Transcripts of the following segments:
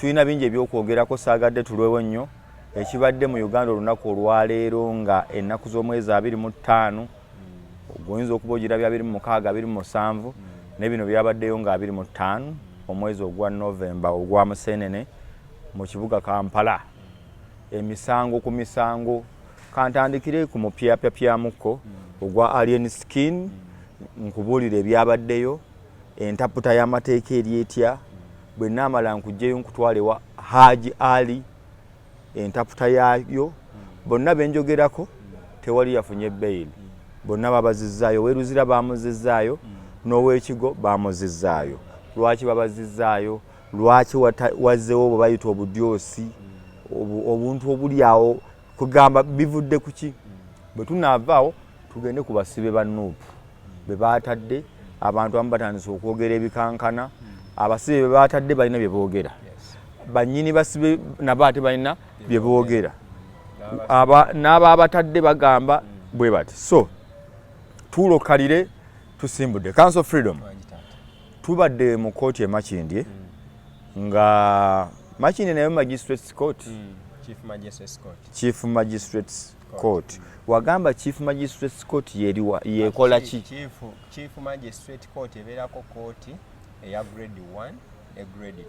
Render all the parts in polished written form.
Tulina bingi ebyokwogerako, saagadde tulwewo nnyo. Ekibadde mu Uganda olunaku olwaleero nga ennaku z'omwezi 25, ogwoyinza okuba ogirabye 26, 27, naye bino byabaddeyo nga 25 omwezi ogwa Novemba, ogwa Musenene, mu kibuga Kampala. Emisango ku misango. Kantandikire ku mupyapyapyamukko ogwa Alien Skin, nkubuulire ebyabaddeyo, entaputa y'amateeka eri etya. Bwe naamala nkugyeyo nkutwale wa Haji Ali, entaputa yaayo. Bonna benjogerako tewali yafunye bail, bonna babazizaayo. Weruzira bamuzizaayo, n'owekigo bamuzizaayo. Lwaki babazizaayo? Lwaki wazzewo bwe bayita obudyosi, obuntu obuli awo? Kugamba bivudde kuki? Bwe tunaavaawo tugende ku basibe ba NUP be baatadde. Abantu abamu batandise okwogera ebikankana. Abasibe be baatadde balina bye boogera, bannyini basibe nabo ate balina bye boogera, n'ababatadde bagamba bwe bati. So tuulokalire, tusimbudde Council Freedom. Tubadde mu kooti e Makindye, nga Makindye nayo Magistrates Court. Chief Magistrates Court. Wagamba Chief Magistrates Court yeriwa, yekola ki? Chief Magistrate Court ebeerako kooti eya grade 1 ne grade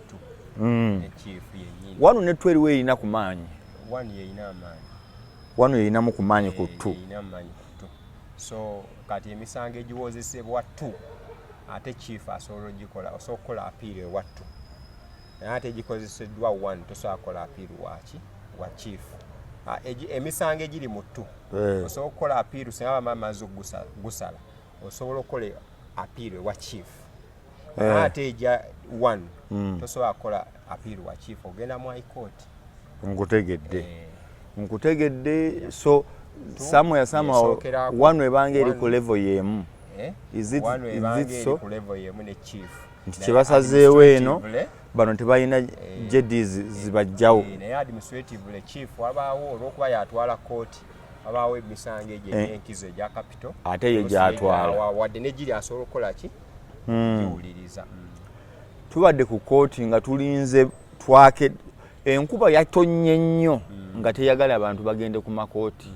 2 ne chief yennyini. Wano ne two eriwo erina ku maanyi? 1 yeyina amaanyi. Wano yerinamu ku maanyi ku two. Yeyina amaanyi ku 2. So kati emisango egiwozesebwa 2, ate chief asobola ogikola, osobola okukola appeal ewa 2, naye ate egikozeseddwa 1 tosobola kukola appeal waki, wa chief. Emisango egiri mu 2 osobola okukola appeal singa bama amaze gusala, osobola okukola appeal ewa chief. Naye ate ejja 1 tosobola kukola appeal wa chief, ogenda mu High Court. Nkutegedde. Nkutegedde. So somewhere, somehow Esookerako. One ebanga eri ku One. level y'emu. One Is ebanga it eri so? ku level y'emu ne chief. Nti Naye kyebasazeewo eno, administratively, bano tebalina jds zibajjawo. Naye administratively chief wabaawo, olwokuba yatwala kooti, wabaawo emisango egyo egyenkizo egya capital. Ate ye gy'atwala. Wadde negiri asobola okukola ki, giwuliriza. Tubadde ku kooti nga tulinze twake. Enkuba yatonnye nnyo nga teyagala abantu bagende ku makooti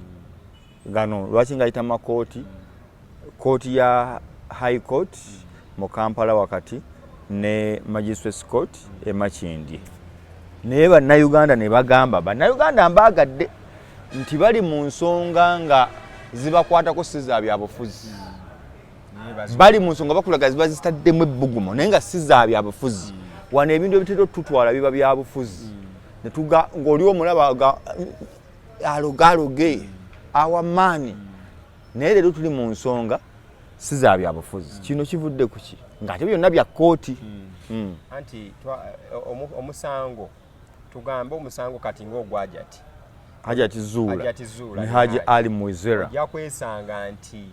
gano. Lwaki ngayita makooti? Kooti ya High Court mu Kampala wakati ne Magistrates Court e Makindye. Naye Bannayuganda ne bagamba, Bannayuganda mbaagadde nti bali mu nsonga nga zibakwatako, si za byabufuzi. Naye Bali mu nsonga bakulaga ziba zitaddemu ebbugumo, naye nga si za byabufuzi. Wano ebintu ebitera otutwala biba byabufuzi, netuga ng'oli omulaba alogaaloge awamaani. Naye leero tuli mu nsonga si za byabufuzi. Kino kivudde ku ki ng'ate byonna bya kooti? Anti omusango, tugambe omusango kati ng'ogwa Hajati. Hajati Zuula. Hajati Zuula ne ne Haji Haji. Ali Mwizera. Ojja kwesanga nti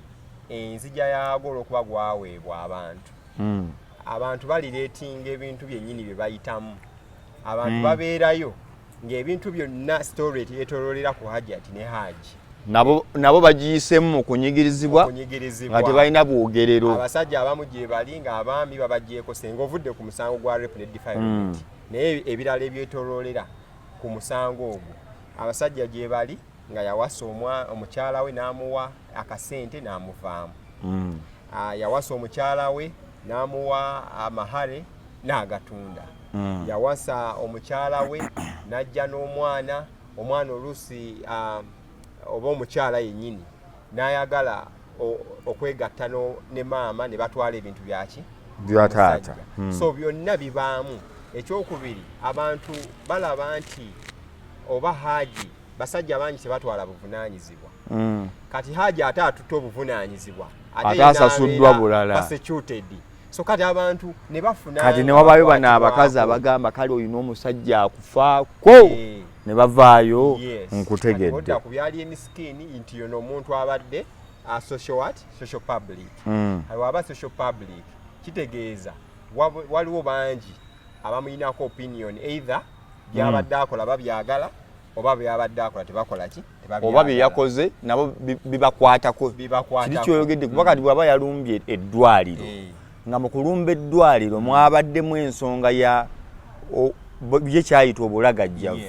enzija yaagwo, olwokuba gwaweebwa abantu, abantu balireetinga ebintu byennyini bye bayitamu. Abantu babeerayo ng'ebintu byonna, story yeetooloolera ku Hajati ne Haji. Nabo bagiyiseemu mu kunyigirizibwa Okunyigirizibwa. nga tebalina bwogerero. Abasajja abamu gye bali ng'abaami babaggyeko, senga ovudde ku musango gwa rape ne defilement, naye ebirala ebyetooloolera ku musango ogwo, abasajja gye bali nga yawasa omukyala we n'amuwa akasente n'amuvaamu. Yawasa omukyala we n'amuwa amahare n'agatunda. Yawasa omukyala we n'ajja n'omwana, omwana oluusi oba omukyala yennyini n'ayagala okwegatta ne maama ne batwala ebintu byaki? Bya taata. Omusajja. So byonna bibaamu. Ekyokubiri, abantu balaba nti oba Haji, basajja bangi tebatwala buvunaanyizibwa. Kati Haji ate atutte obuvunaanyizibwa, Ate ye asasuddwa n'abeera bulala. persecuted. So kati abantu ne bafuna Kati ne wabaayo bano abakazi abagamba, kale olina omusajja akufaako, ne bavaayo. Nkutegedde. Odda ku byali emisikini nti yono omuntu abadde a social what, social public. Waba social public kitegeeza waliwo bangi abamuyinako opinion, either byabadde akola babyagala oba byabadde akola tebakola ki. Oba bye yakoze nabo bibakwatako. Bibakwatako. Kiri kyoyogedde, kuba kati bw'aba yalumbye eddwaliro, nga mu kulumba eddwaliro mwabaddemu ensonga ya Ye kyayita obulagajjavu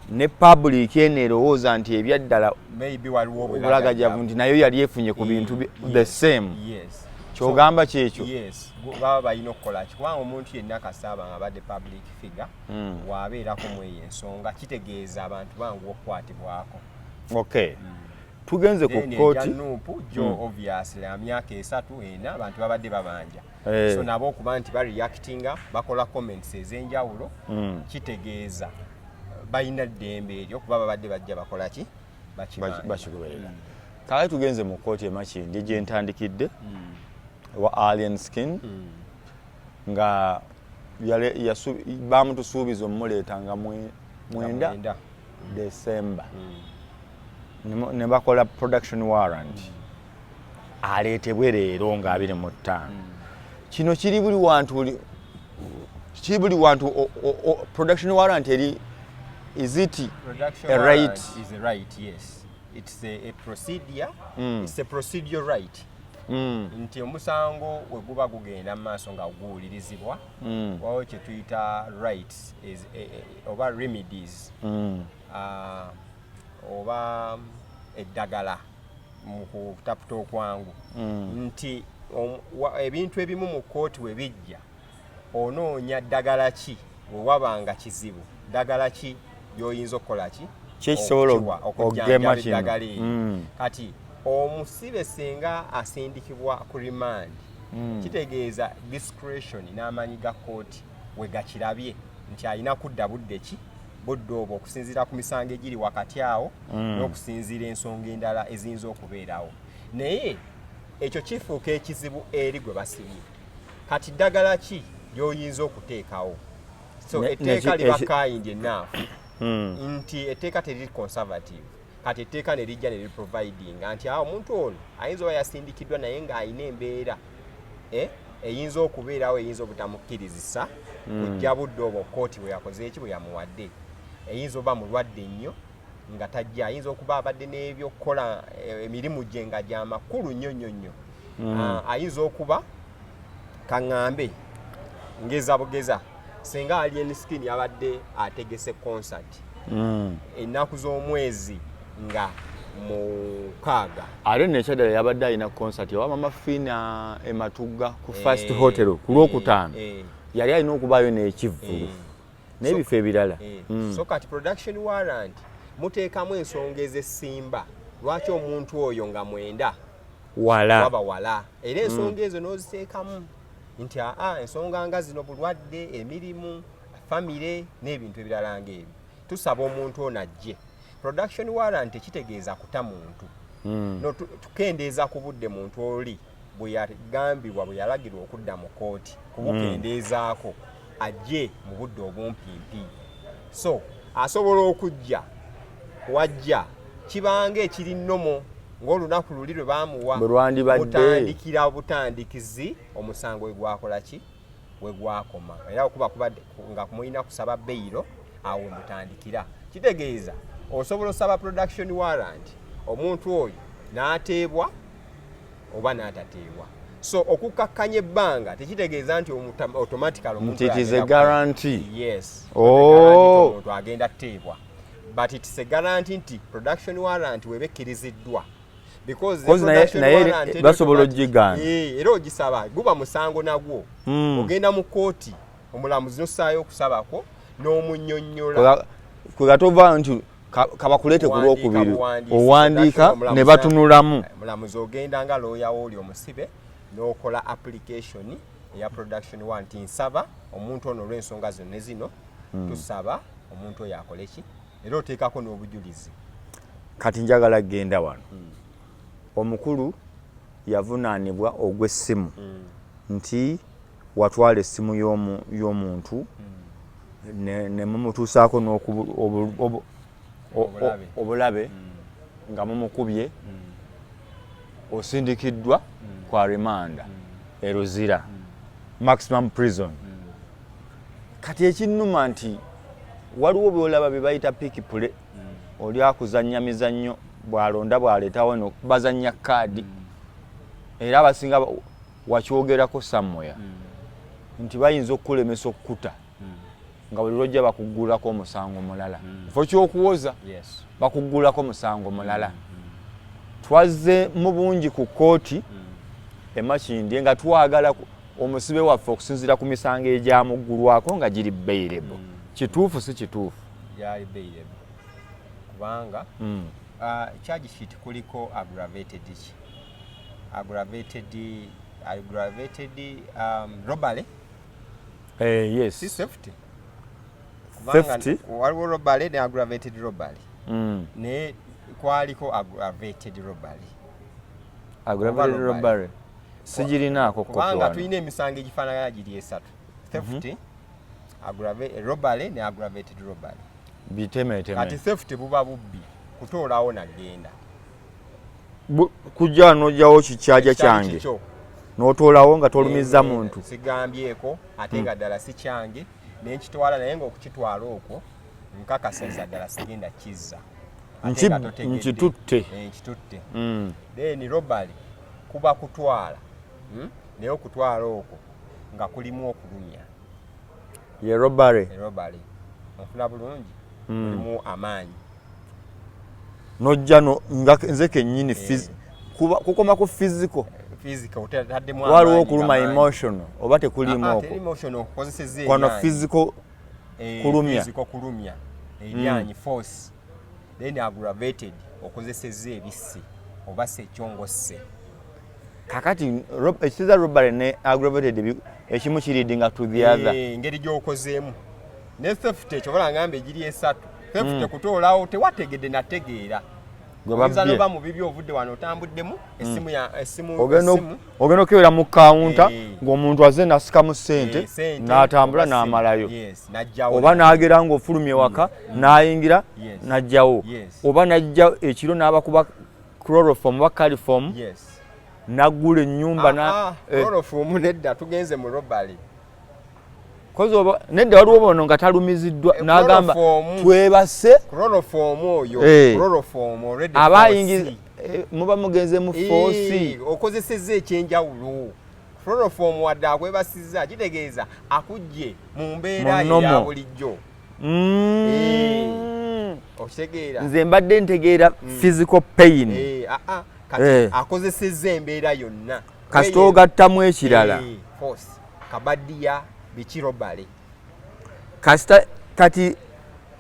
ne public eno erowooza nti ebyaddala maybe waliwo obulagajjavu, nti nayo yali efunye ku bintu the same. Kyogamba kyekyo? Yes, baba balina okukola ki, kubanga omuntu yenna kasaaba nga abadde public figure, wabeerako mu eyo ensonga, kitegeeza abantu bangu okukwatibwako. Okay, tugenze ku Then kooti. Egya NUP gyo, obviously emyaka 3, 4 abantu babadde babanja. So nabo okuba nti bareactinga, bakola comments ez'enjawulo, kitegeeza balina ddembe eryo, kuba babadde bajja bakola ki? Bakibanja. Bakigoberera. Kale tugenze mu kooti e Makindye gye ntandikidde wa Alien Skin, nga bamutusuubiza omumuleeta nga 9 9. December, ne bakola production warrant aleetebwe leero nga 25. Kino kiri buli wantu, kiri buli wantu. Production warrant eri, is it Production a warrant right? is a right, yes. It's a procedure. It's a procedure right. Nti omusango we guba gugenda mu maaso nga guwulirizibwa, waliwo kye tuyita rights oba remedies, oba eddagala mu kutaputa okwangu, nti ebintu ebimu mu kkooti we bijja, onoonya ddagala ki we waba nga kizibu, ddagala ki ly'oyinza okukola ki. Ki ekisobola okukiwa, okugema okujjanjaba kino? Eddagala eryo. Kati omusibe singa asindikibwa ku remand, kitegeeza discretion n'amaanyi ga kkooti we gakirabye nti alina kudda budde ki, budde obwo, okusinziira ku misango egiri wakati awo n'okusinziira ensonga endala eziyinza okubeerawo. Naye ekyo kifuuka ekizibu eri gwe basibye. Kati ddagala ki ly'oyinza okuteekawo? So etteeka liba kind enough nti etteeka teriri conservative. Kati etteeka ne lijja ne liprovidinga nti awo omuntu ono ayinza oba yasindikiddwa, naye ng'alina embeera eyinza okubeerawo eyinza obutamukkirizisa kujja budde obwo kooti bwe yakoze eki, bwe yamuwadde. Eyinza oba mulwadde nnyo nga tajja, ayinza okuba abadde n'ebyokukola, emirimu gye nga gyamakulu nnyo nnyo nnyo. Ah, ayinza okuba, kaŋŋambe ngeza bugeza, singa Alien Skin yabadde ategese concert ennaku z'omwezi nga 6. Ate nekyaddala yabadde alina concert ewa Mama Fina ematugga ku First Hotel ku Lwokutaano, yali alina okubaayo n'ekivvulu n'ebifo ebirala. So kati production warrant muteekamu ensonga ez'essimba lwaki omuntu oyo nga 9 wala. Waba wala, era ensonga ezo n'oziteekamu nti aa, ensonga nga zino, bulwadde, emirimu, famire n'ebintu ebirala ng'ebyo, tusaba omuntu ono ajje. Production warrant tekitegeeza kuta muntu. No tukendeeza ku budde muntu oli bwe yagambibwa, bwe yalagirwa okudda mu kooti, kubukendeezaako ajje mu budde obumpimpi. So asobola okujja wajja kibanga ekiri nnomo ng'olunaku luli lwe baamuwa Bwe lwandibadde. Mutandikira butandikizi omusango we gwakola ki, we gwakoma. Era okuba kubadde nga mulina kusaba bail, awo we mutandikira. Kitegeeza osobola osaba production warrant, omuntu oyo n'ateebwa oba n'atateebwa. So okukakkanya ebbanga tekitegeeza nti automatically omuntu Nti it is oyo a agenda guarantee. Yes. Oh. Omuntu agenda kuteebwa, but it's a guarantee nti production warrant weba ekkiriziddwa, because the Cause production naye warrant eri basobola automatic. ogigaana. Eh, era ogisaba guba musango nagwo. Ogenda mu kooti, omulamuzi nossaayo okusabako n'omunnyonnyola. Kwega tova nti kabakuleete ku Owandiika Lwokubiri, buwandiisi, owandiika production ne batunulamu. Omulamuzi ogenda nga looya wooli omusibe n'okola application eya production warrant nti nsaba omuntu ono olw'ensonga zino ne zino, tusaba omuntu oyo akole ki, era oteekako n'obujulizi. Kati njagala genda wano. Omukulu yavunaanibwa ogw'essimu, nti watwala essimu y'omuntu ne mumutuusaako Obulabe. Obulabe nga mumukubye, osindikiddwa kwa rimanda e Luzira maximum prison. Kati ekinnuma nti waliwo byolaba bye bayita pick play, oli akuzannya mizannyo, bw'alonda bw'aleetawo eno bazannya kaadi. Era abasinga wakyogerako somewhere nti bayinza okukulemesa okkuta. Nga buli lwojja bakuggulako omusango mulala, kifo ky'okuwoza bakuggulako musango mulala. Twazze mu bungi ku kkooti e Makindye nga twagala omusibe waffe okusinziira ku misango egyamuggulwako nga giri bailable. Kituufu si kituufu? Gyali bailable kubanga charge sheet kuliko aggravated ki, aggravated robbery. Yes. Si theft? Kubanga Theft? waliwo robbery ne aggravated robbery, naye kwaliko aggravated robbery. Aggravated Oba robbery. robbery sigirinaako kopi Kubanga wano. tulina emisango egifaanagana giri esatu: theft, robbery ne aggravated robbery. Bitemeteme. Kati theft buba bubbi, kutoolawo nagenda. Kujja n'ojjawo kikyaja Ekyali kyange kikyo. N'otoolawo nga tolumizza muntu. Sigambyeko ate nga ddala si kyange nenkitwala, naye ngaokukitwala okwo nkakasiza ddala sigenda kizza. Ate nga totegedde. Nkitutte. Nkitutte. Then robbery kuba kutwala, Naye okutwala okwo nga kulimu okulumya. Ye robbery. Robbery onfuna bulungi, mulimu amaanyi. Nojja no nga nze kennyini kukoma ku physical. Physical otaddemu Waliwo amaanyi okuluma gamaanyi. emotional oba tekulimu? Ah, ah, teri Okwo emotional, okukozesezza kwano eryanyi. Physical kulumya. Physical kulumya, eryanyi, force. Then aggravated okozesezza ebissi oba si ekyongosse. Kakati ekiteeza robbery ne aggravated ekimu kileadinga to the other. Engeri gy'okozeemu ne theft ekyo bola ngamba egiri esatu. Theft kutoolawo tewategedde nategeera. Gwe Oyinza babbye. noba mu bibi ovudde wano otambuddemu essimu ya essimu Ogenda essimu ogenda okebera mu kawunta ng'omuntu azze nasikamu ssente sente, n'atambula oba simu. n'amalayo. Yes, n'ajjawo. Oba n'agera ng'ofulumye waka n'ayingira n'ajjawo. Oba n'ajja ekiro n'abakuba chloroform oba chloroform n'aggula ennyumba Ah, ah, chloroform nedda, tugenze mu robbery. Kozi oba nedda, waliwo bono nga talumiziddwa n'agamba Chloroform. twebase. Chloroform oyo, chloroform already Aba force. ayingiza muba mugenze mu force. Okozesezza ekyenjawulo. Chloroform wadde akwebasizza kitegeeza akujje mu mbeera Mu ye ya normal. bulijjo. Okitegeera? Nze mbadde ntegeera physical pain. Ah, ah, kati akozesezza embeera yonna. Kasita ogattamu ekirala. Force, kabadiya, biki, robbery. Kasita kati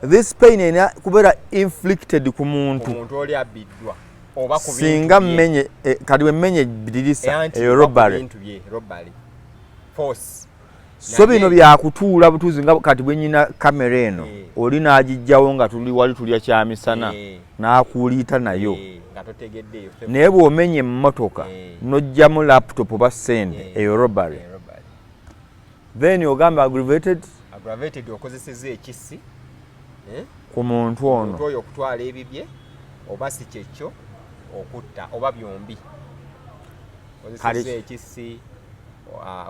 this pain erina kubeera inflicted ku muntu. Omuntu oli abbiddwa oba ku bintu Singa bye. mmenye kati bwe mmenye edirisa, Anti eyo oba ku robbery. bintu bye, robbery, force. So bino byakutuula butuuzi nga kati bwe nyina kamera eno, oli n'agijjawo nga tuli wali tulya kyamisana n'akuuliita nayo. Nga totegeddeeyo. Naye bw'omenya emmotoka n'oggyamu laptop oba ssente, eyo robbery. Robbery. Then ogamba aggravated. Aggravated okozesezza ekissi, eh? Ku muntu ono. Omuntu oyo okutwala ebibye oba si kyekyo okutta oba byombi. Kozesezza ekissi,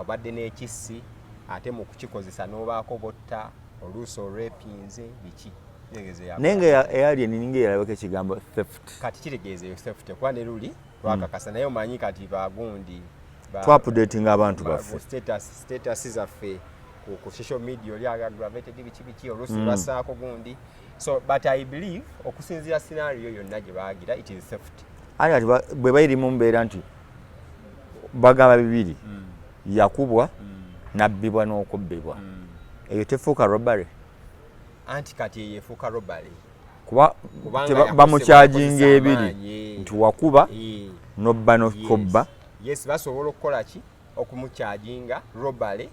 obadde n'ekissi ate mu kukikozesa n'obaako botta, oluusi olwepinze, biki. Kitegeeza eyo Naye nga eyali eninga erabako ekigambo theft. Kati kitegeeza eyo theft kuba ne luli lwakakasa, naye omanyi kati bagundi Twaupdatinga abantu baffe. Status zaffe ku social media oli aggravated biki biki, oluusi lwasaako gundi. So but I believe okusinziira scenario yonna gye baagira, it is theft. Ate kati bwe bayiri mu mbeera nti bagamba bibiri, yakubwa n'abbibwa n'okubbibwa, eyo tefuuka robbery? Anti kati eyo efuuka robbery. Kuba Kubanga bamucharginga yakozesa ebiri amaanyi. Nti wakuba n'obba n'okubba. Yes, basobola okukola ki, okumucharginga robbery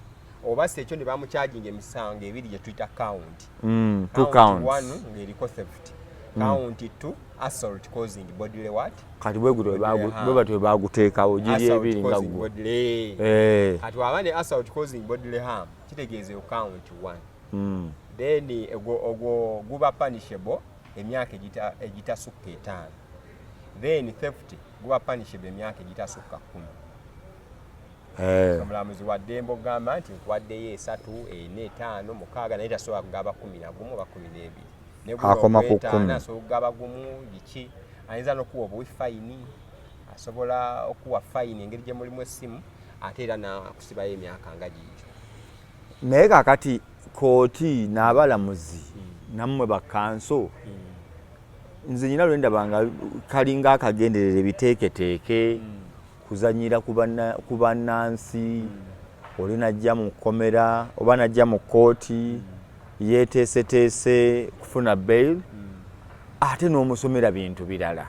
oba si ekyo ne bamucharginga emisango ebiri gye tuyita count. Two Count counts. one ng'eriko theft, count two assault causing bodily what? Kati bwe gutyo Bodily harm. bwe batyo baguteekawo giri Assault ebiri nga causing gwo. bodily. Kati waba ne assault causing bodily harm kitegeeza eyo count one. Then ogwo guba punishable emyaka egitasukka 5. Then theft guba punishable emyaka egitasukka 10. Omulamuzi wa ddembe ogamba nti nkuwaddeyo 3, 4, 5, 6, naye tasobola kugaba 11 oba 12. Ne guno Akoma ku ogw'etaano 10. asobola okugaba gumu biki, ayinza n'okuwa obuwi fayini, asobola okuwa fayini engeri gye mulimu essimu, ate era n'akusibayo emyaka nga giigyo. Naye kaakati Kooti n'abalamuzi nammwe bakanso, nze nyina lwe ndaba nga kalinga akagenderera ebiteeketeeke kuzanyira ku bannansi. Oli najja mu kkomera oba najja mu kkooti yeeteeseteese kufuna bail, ate n'omusomera bintu birala.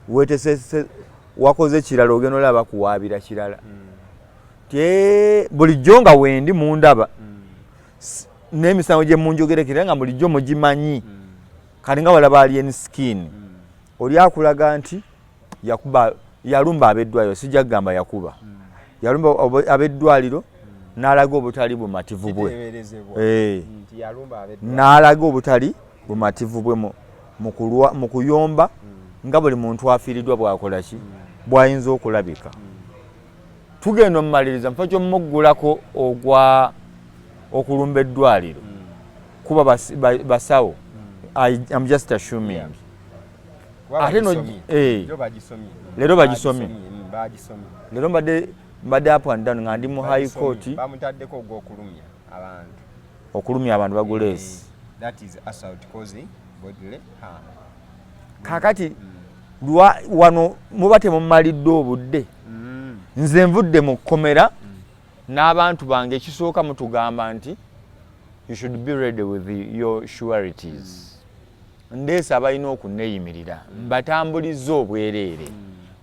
Weeteesese wakoze kirala, ogenda olaba bakuwaabira kirala. Tye bulijjo nga wendi mundaba n'emisango gye munjogerekera nga bulijjo mugimanyi. Kati nga walaba Alien Skin, oli akulaga nti yakuba, yalumba ab'eddwaliro. Sijja kugamba yakuba, yalumba ab'eddwaliro n'alaga obutali bumativu bwe. Kiteeberezebwa nti yalumba ab'eddwaliro. N'alaga obutali bumativu bwe mu kuyomba nga buli muntu afiiriddwa bw'akola ki, bw'ayinza okulabika. Tugenda omumaliriza mufo ky'omuggulako ogwa okulumba eddwaliro kuba basawo. I'm just assuming. Kuba Ate bagisomye. Eh. Yo bagisomye. Leero bagisomye. Bagisomye. Leero mbadde up and down nga ndi mu high Bagisomye. court. Bamutaddeko ogw'okulumya abantu. Okulumya abantu baguleesi. That is assault causing bodily harm. Kaakati lwa wano muba temumalidde obudde. Nze nvudde mu kkomera n'abantu bange. Ekisooka mutugamba nti you should be ready with your sureties. Ndeese abalina okuneeyimirira, mbatambuliza obwereere,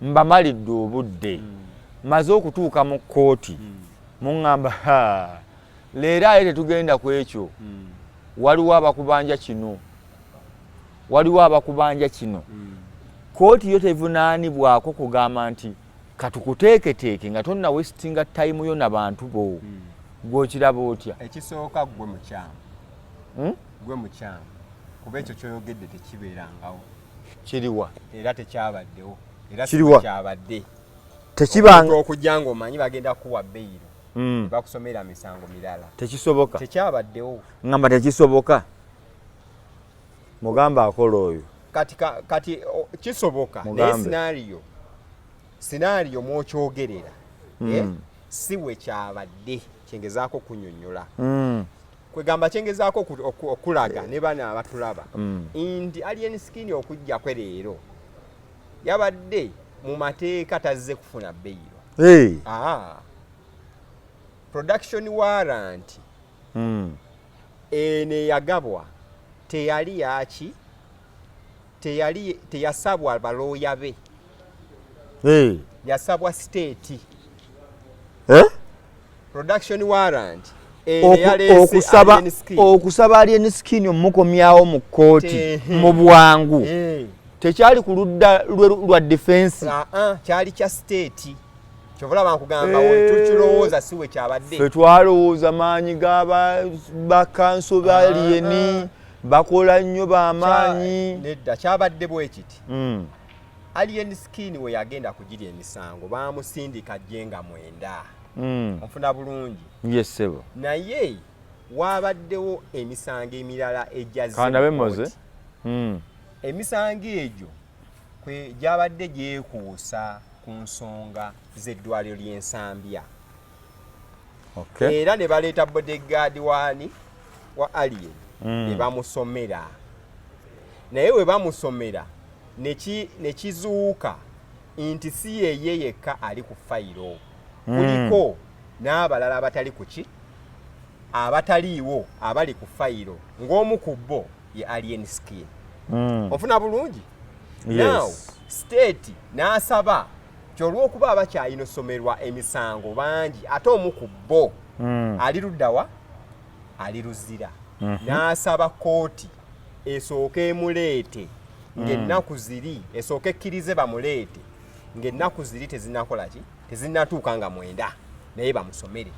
mbamalidde obudde, maze okutuuka mu kkooti, muŋŋamba, "Ha, leero aye tetugenda ku ekyo, waliwo abakubanja kino, waliwo abakubanja kino." Kooti yo tevunaanibwako kugamba nti katukuteeketeeke nga tonna wastinga time yo nabantu bo. Gwokiraba otya? Ekisooka, gwe mukyamu. Hmm? Gwe mukyamu, kuba ekyo kyoyogedde tekibeerangawo. Kiriwa? Era tekyabaddewo era. Kiriwa? Kyabadde Tekibanga. Omuntu okujja ng'omanyi bagenda kuwa bail, bakusomera misango mirala. Tekisoboka. Tekyabaddewo. Ngamba tekisoboka, mugamba akola oyo. Kati kisoboka naye Mugambe. scenario mwokyogerera, eh, si we kyabadde. Kyengezaako kunyonnyola, kwegamba kyengezaako okulaga ne bano abatulaba nti Alien Skin okujja kwe leero yabadde mu mateeka, tazze kufuna bail. Hey. Ah. Production warrant eno eyagabwa teyali yaki, teyali, teyasabwa balooya be. Hey. Yasabwa state. Eh? Production warrant eno eyaleese Okusaba Alien Skin. okusaba Alien Skin omukomyawo mu kkooti mu bwangu tekyali ku ludda lwa defense. Ah, ah, kyali kya state. Kyova olaba nkugamba tukirowooza si we kyabadde. Ffe twalowooza maanyi ga bakanso ba Alien bakola nnyo, bamaanyi. Nedda, kyabadde bwe kiti. Alien Skin we yagenda kugira emisango bamusindika jje nga 9. Onfuna bulungi? Yes, ssebo. Naye wabaddewo emisango emirala ejazze Kandabe mu Moze. kooti. Emisango egyo kwe gyabadde gyekuusa ku nsonga z'eddwaliro ly'Ensambya. Era ne baleeta bodyguard waani wa Alien ne bamusomera, naye we bamusomera ne kizuuka nti si yeye yekka ali ku fayiro, kuliko n'abalala abatali ku ki, abataliiwo abali ku fayiro, ng'omu ku bo ye Alien Skin. Onfuna bulungi? Yes. Now state n'asaba kyolwokuba abakyalina osomerwa emisango bangi, ate omu ku bo ali luddawa, ali Luzira, n'asaba kooti esooke emuleete ng'ennaku ziri, esooke ekkirize bamuleete ng'ennaku ziri tezinakola ki, tezinatuuka nga 9, naye bamusomere.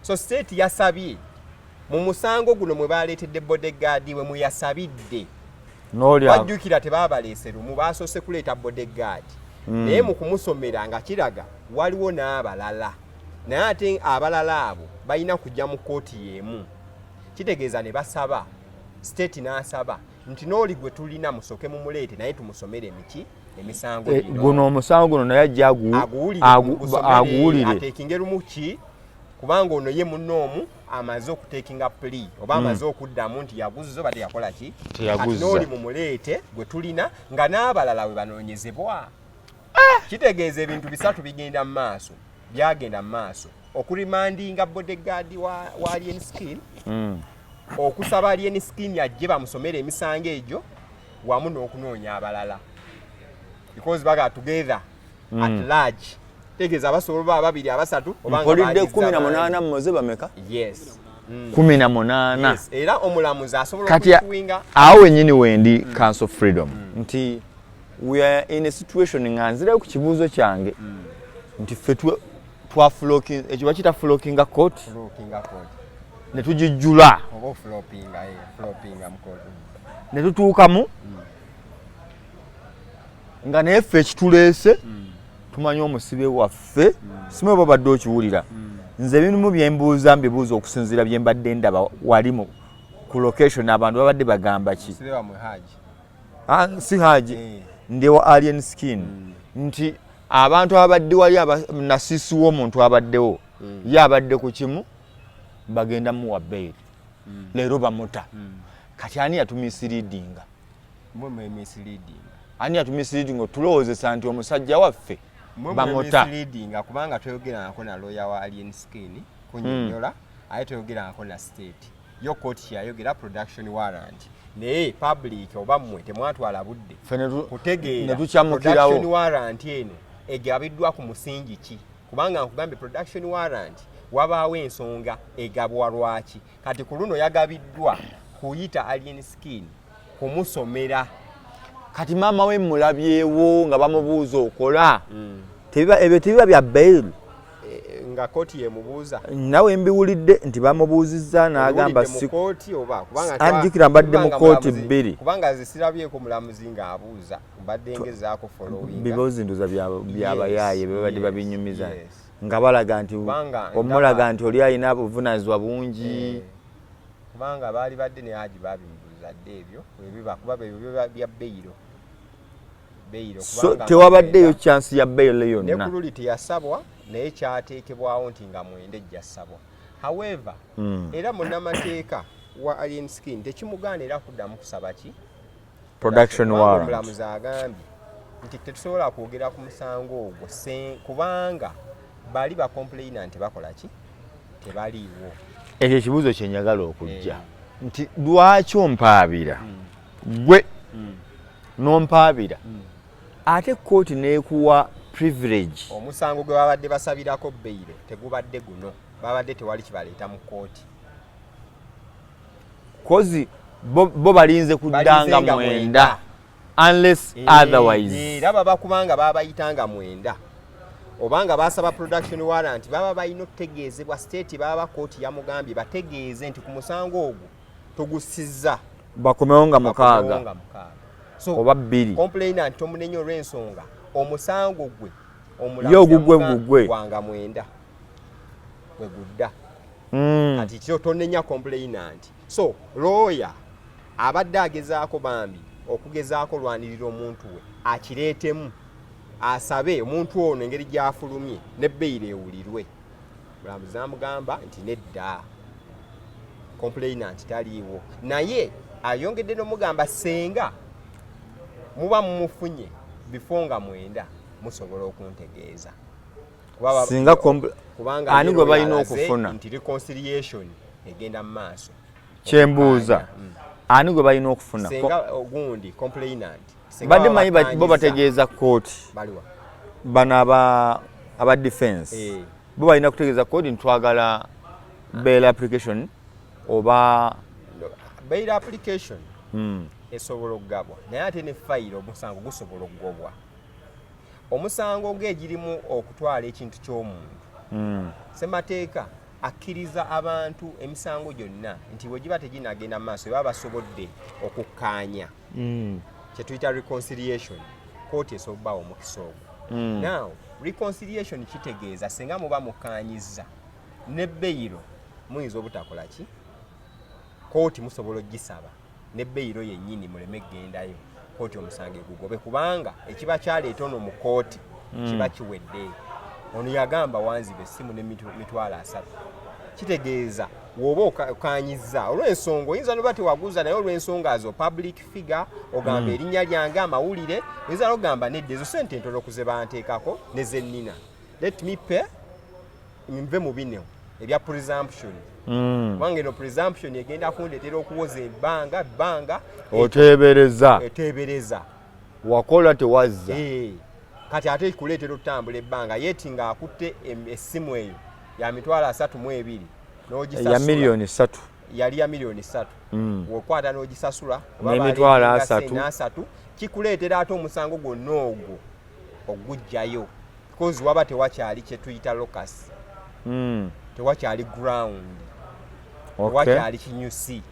So state yasabye mu musango guno mwe baleetedde bodyguard we muyasabidde. N'oli Wajjukira tebabaleese lumu, basoose kuleeta bodyguard, naye mu kumusomera nga kiraga waliwo n'abalala, naye ate abalala abo balina kujja mu kkooti y'emu. Kitegeeza ne basaba, state n'asaba nti n'oli gwe tulina musooke mumuleete naye tumusomere emiki, emisango Eh, gino. Guno omusango guno naye ajja Aguwulire, mugusomere, aguwulire. Ateekinge lumu ki. Kubanga ono ye munno omu amaze okutekinga plea oba amaze okuddamu nti yaguzza oba teyakola ki. Teyaguzza. Kati n'oli mumuleete gwe tulina nga n'abalala we banoonyezebwa. Kitegeeza ebintu bisatu bigenda mu maaso, byagenda mu maaso: okurimandinga bodyguard wa Alien Skin, okusaba Alien Skin ajje bamusomere emisango egyo, wamu n'okunoonya abalala, because baga together at large, tegeeza basobola oba ababiri, abasatu, oba nga Mpulidde baagizza 18. Bangi. Mumoze bameka? Yes. 18. Yes. Era omulamuzi asobola Kati okutuwinga. Awo wenyini wendi, Council Freedom, nti we are in a situation nga nzirayo ku kibuuzo kyange nti ffe twaflocking, ekyo bakiyita flockinga court. Flockinga court. Ne tugijjula. Oba oflopinga, flopinga mu court. Ne tutuukamu nga naye ffe ekituleese tumanyi omusibe waffe. Simanyi oba obadde okiwulira. Nze ebimu byembuuza mbibuuza okusinziira bye mbadde ndaba wali mu ku location, abantu babadde bagamba ki? Sibe wamwe Haji. Ah, si Haji. Eh. Ndi wa Alien Skin, nti abantu abadde wali nasiisi w'omuntu abaddewo, ye abadde ku kimu, bagenda muwa bail leero, bamuta. Kati ani yatumisleadinga? Mwe mwe misleading. Ani yatumisleadinga otulowoozesa nti omusajja waffe Mwe mwe bamuta? misleading kubanga toyogerangako na lawyer wa Alien Skin kunnyonnyola, ate toyogerangako na state. Yo kooti kyeyayogera production warrant, naye public oba mmwe temwatwala budde Ffe kutegeera ne tukyamukirawo. production warrant eno egabiddwa ku musingi ki, kubanga nkugambye production warrant wabaawo ensonga egabwa lwaki. Kati ku luno yagabiddwa kuyita Alien Skin kumusomera. Kati maama we mulabyewo nga bamubuuza okola. Ebyo tebiba bya bail? Eh, nga kooti yemubuuza. Nawe mbiwulidde nti bamubuuzizza n'agamba Owulidde mu si kooti oba kubanga Anjjukira mbadde mu kubanga kooti mulamuzi- bbiri. Kubanga nze sirabyeko mulamuzi ng'abuuza, mbadde ngezaako followinga. Bibuuzi ndoza byabayaaye bebadde babinyumiza nga balaga nti Kubanga omulaga ndaba- nti oli alina obuvunanyizibwa bungi. Eh, kubanga baali badde ne Haji babimubuuza dde ebyo webiba, kuba ebyo biba bya bail, bail. So Kubanga tewabaddeyo mwenda- chance ya bail ne yonna? ku luli teyasabwa, naye kyateekebwawo nti nga mwenda ejja ssabwa. However, era munnamateeka wa Alien Skin tekimugaana era kuddamu kusaba ki? Production Kubanga warrant. Omulamuzi agambye nti tetusobola kwogera ku musango ogwo kubanga bali ba complainant bakola ki? Tebaliiwo. Ekyo ekibuuzo kyenjagala okujja nti lwaki ompaabira gwe n'ompaabira ate kooti n'ekuwa privilege? Omusango gwe babadde basabirako bail tegubadde guno, babadde tewali kibaleeta mu kooti. Kozi bo balinze kuddanga Balinze nga 9 unless otherwise. Era baba kubanga babayitanga 9 obanga basaba production warrant, baba balina okutegeezebwa state, baba kooti yamugambye bategeeze nti ku musango ogwo tugusizza. Bakomewo nga Bakomewo 6 nga 6. So oba 2. Complainant tomunenya olw'ensonga omusango gwe Ye ogugwe gugwe. Gwanga 9 gwe gudda. Kati kyo tonenya complainant. So lawyer abadde agezaako bambi okugezaako olwanirira omuntu we akireetemu asabe omuntu ono engeri gy'afulumye ne bail ewulirwe. Mulamuzi amugamba nti nedda, complainant taliiwo, naye ayongedde n'omugamba senga muba mumufunye before nga 9 musobola okuntegeeza. Singa Kubanga ani gwe balina alaze okufuna? Nti reconciliation egenda mu maaso. Kyembuuza, ani gwe balina okufuna? Senga ogundi complainant Senga Badde baba manyi bo bakkaanyizza. bategeeza kooti. Baliwa? Bano aba defense bo balina kutegeeza kooti nti twagala bail application oba? No, bail application esobola okugabwa, naye ate ne fayiro omusango gusobola okugobwa. Omusango ng'egirimu okutwala ekintu ky'omuntu, semateeka akkiriza abantu emisango gyonna nti bwe giba teginagenda mu maaso baba basobodde okukkaanya, kyetuyita reconciliation, kooti esobola obbawa omukisa ogwo. Now reconciliation kitegeeza singa muba mukkaanyizza ne bail muyinza obutakola ki, kooti musobola ogisaba ne bail yennyini muleme kgendayo, kooti omusango egugobe, kubanga ekiba kyaleeta ono mu kooti kiba kiwedde. Ono yagamba wanziba essimu ne 30,000. Kitegeeza woba okanyizza olw'ensonga, oyinza noba tewaguza, naye olw'ensonga zo public figure ogamba erinnya lyange, amawulire, oyinza nogamba nedda, ezo sente ntono ku ze banteekako ne ze nnina, let me pay nve mu bino ebya presumption, kubanga eno presumption egenda kundeetera okuwoza ebbanga bbanga. Oteebereza. Eteebereza. Wakola tewazza. Eh, kati ate kuleetera okutambula ebbanga yeti ng'akutte essimu eyo ya 320,000 n'ogisasula. Ya miliyoni 3. Yali ya miliyoni 3. Wokwata n'ogisasula oba N'emitwalo baleetinga 30. 30, kikuleetera ate omusango gwonna ogwo ogugjayo because waba tewakyali kyetuyita locus, tewakyali ground, tewakyali kinyusi.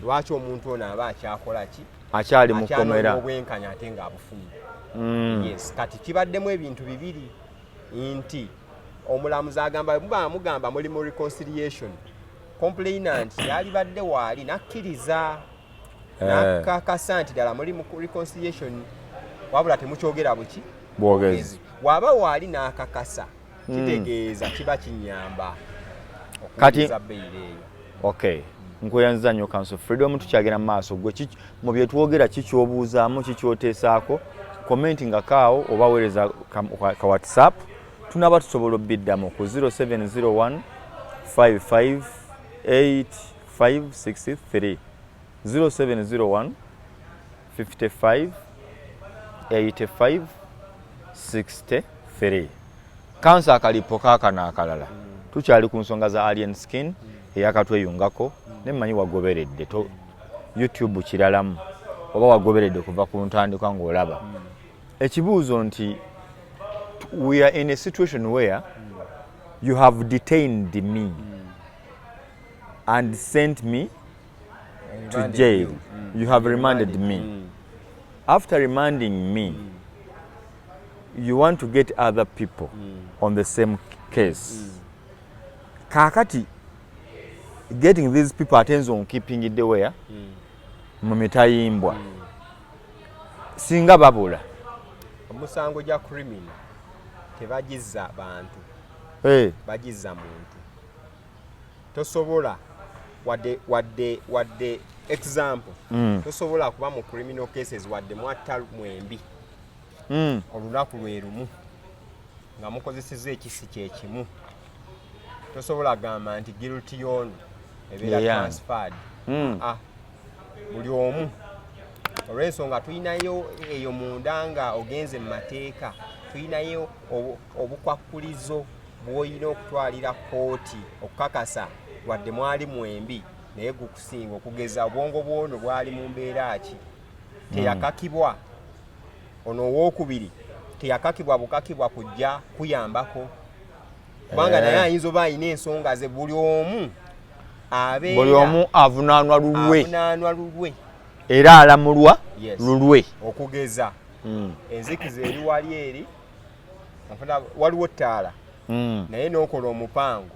Lwaki omuntu ono aba akyakola ki? Akyali mu Akyanoonya kkomera. obwenkanya ate ng'abufunye. Yes, kati kibaddemu ebintu bibiri nti omulamuzi agamba muba mugamba muli mu reconciliation, complainant yalibadde waali nakkiriza, nakakasa nti ddala muli mu reconciliation, wabula temukyogera buki? Bwogezi. Waba waali n'akakasa, kitegeeza kiba kinyamba Kati- okuwuliza beyiro eyo. Okay, nkweyanziza nnyo, Counsel Freedom. Tukyagenda mu maaso. Gwe mu bye twogera kikyobuuzaamu, kikyoteesaako, comment nga kaawo oba weereza ka WhatsApp, tunaba tusobola obbiddamu ku 0701 55 8563, 0701 55 85 63. Counsel, akalipo kaakano akalala, tukyali ku nsonga za Alien Skin eyakatweyungako, nemmanyi wagoberedde to YouTube kiralamu oba wagoberedde kuva ku ntandikwa ng'olaba ekibuuzo nti we are in a situation where you have detained me and sent me to Remanded jail. You. You have remanded me. After remanding me, you want to get other people on the same case. Kaakati getting these people, ate nze onkeepingidde where? Mu mitayimbwa. Singa babula. Omusango gya criminal tebagizza bantu, Hey. bagizza muntu. Tosobola wadde example, tosobola kuba mu criminal cases wadde mwatta mwembi olunaku lwe lumu nga mukozeseza ekisi kyekimu, tosobola gamba nti guilty yono ebeera transferred. Ah, buli omu olw'ensonga tulinayo eyo munda nga ogenze mu mateeka, tulinayo obukwakkulizo bw'olina okutwalira kooti okukakasa wadde mwali mwembi naye gukusinga. Okugeza, obwongo bwono bwali mu mbeera ki? Teyakakibwa. Ono owookubiri teyakakibwa bukakibwa kujja kuyambako, kubanga naye ayinza oba alina ensonga ze. Buli omu abeera Buli omu avunaanwa lulwe. Avunaanwa lulwe. Era alamulwa lulwe. Okugeza, enzikiza eri wali eri, waliwo ttaala, naye n'okola omupango,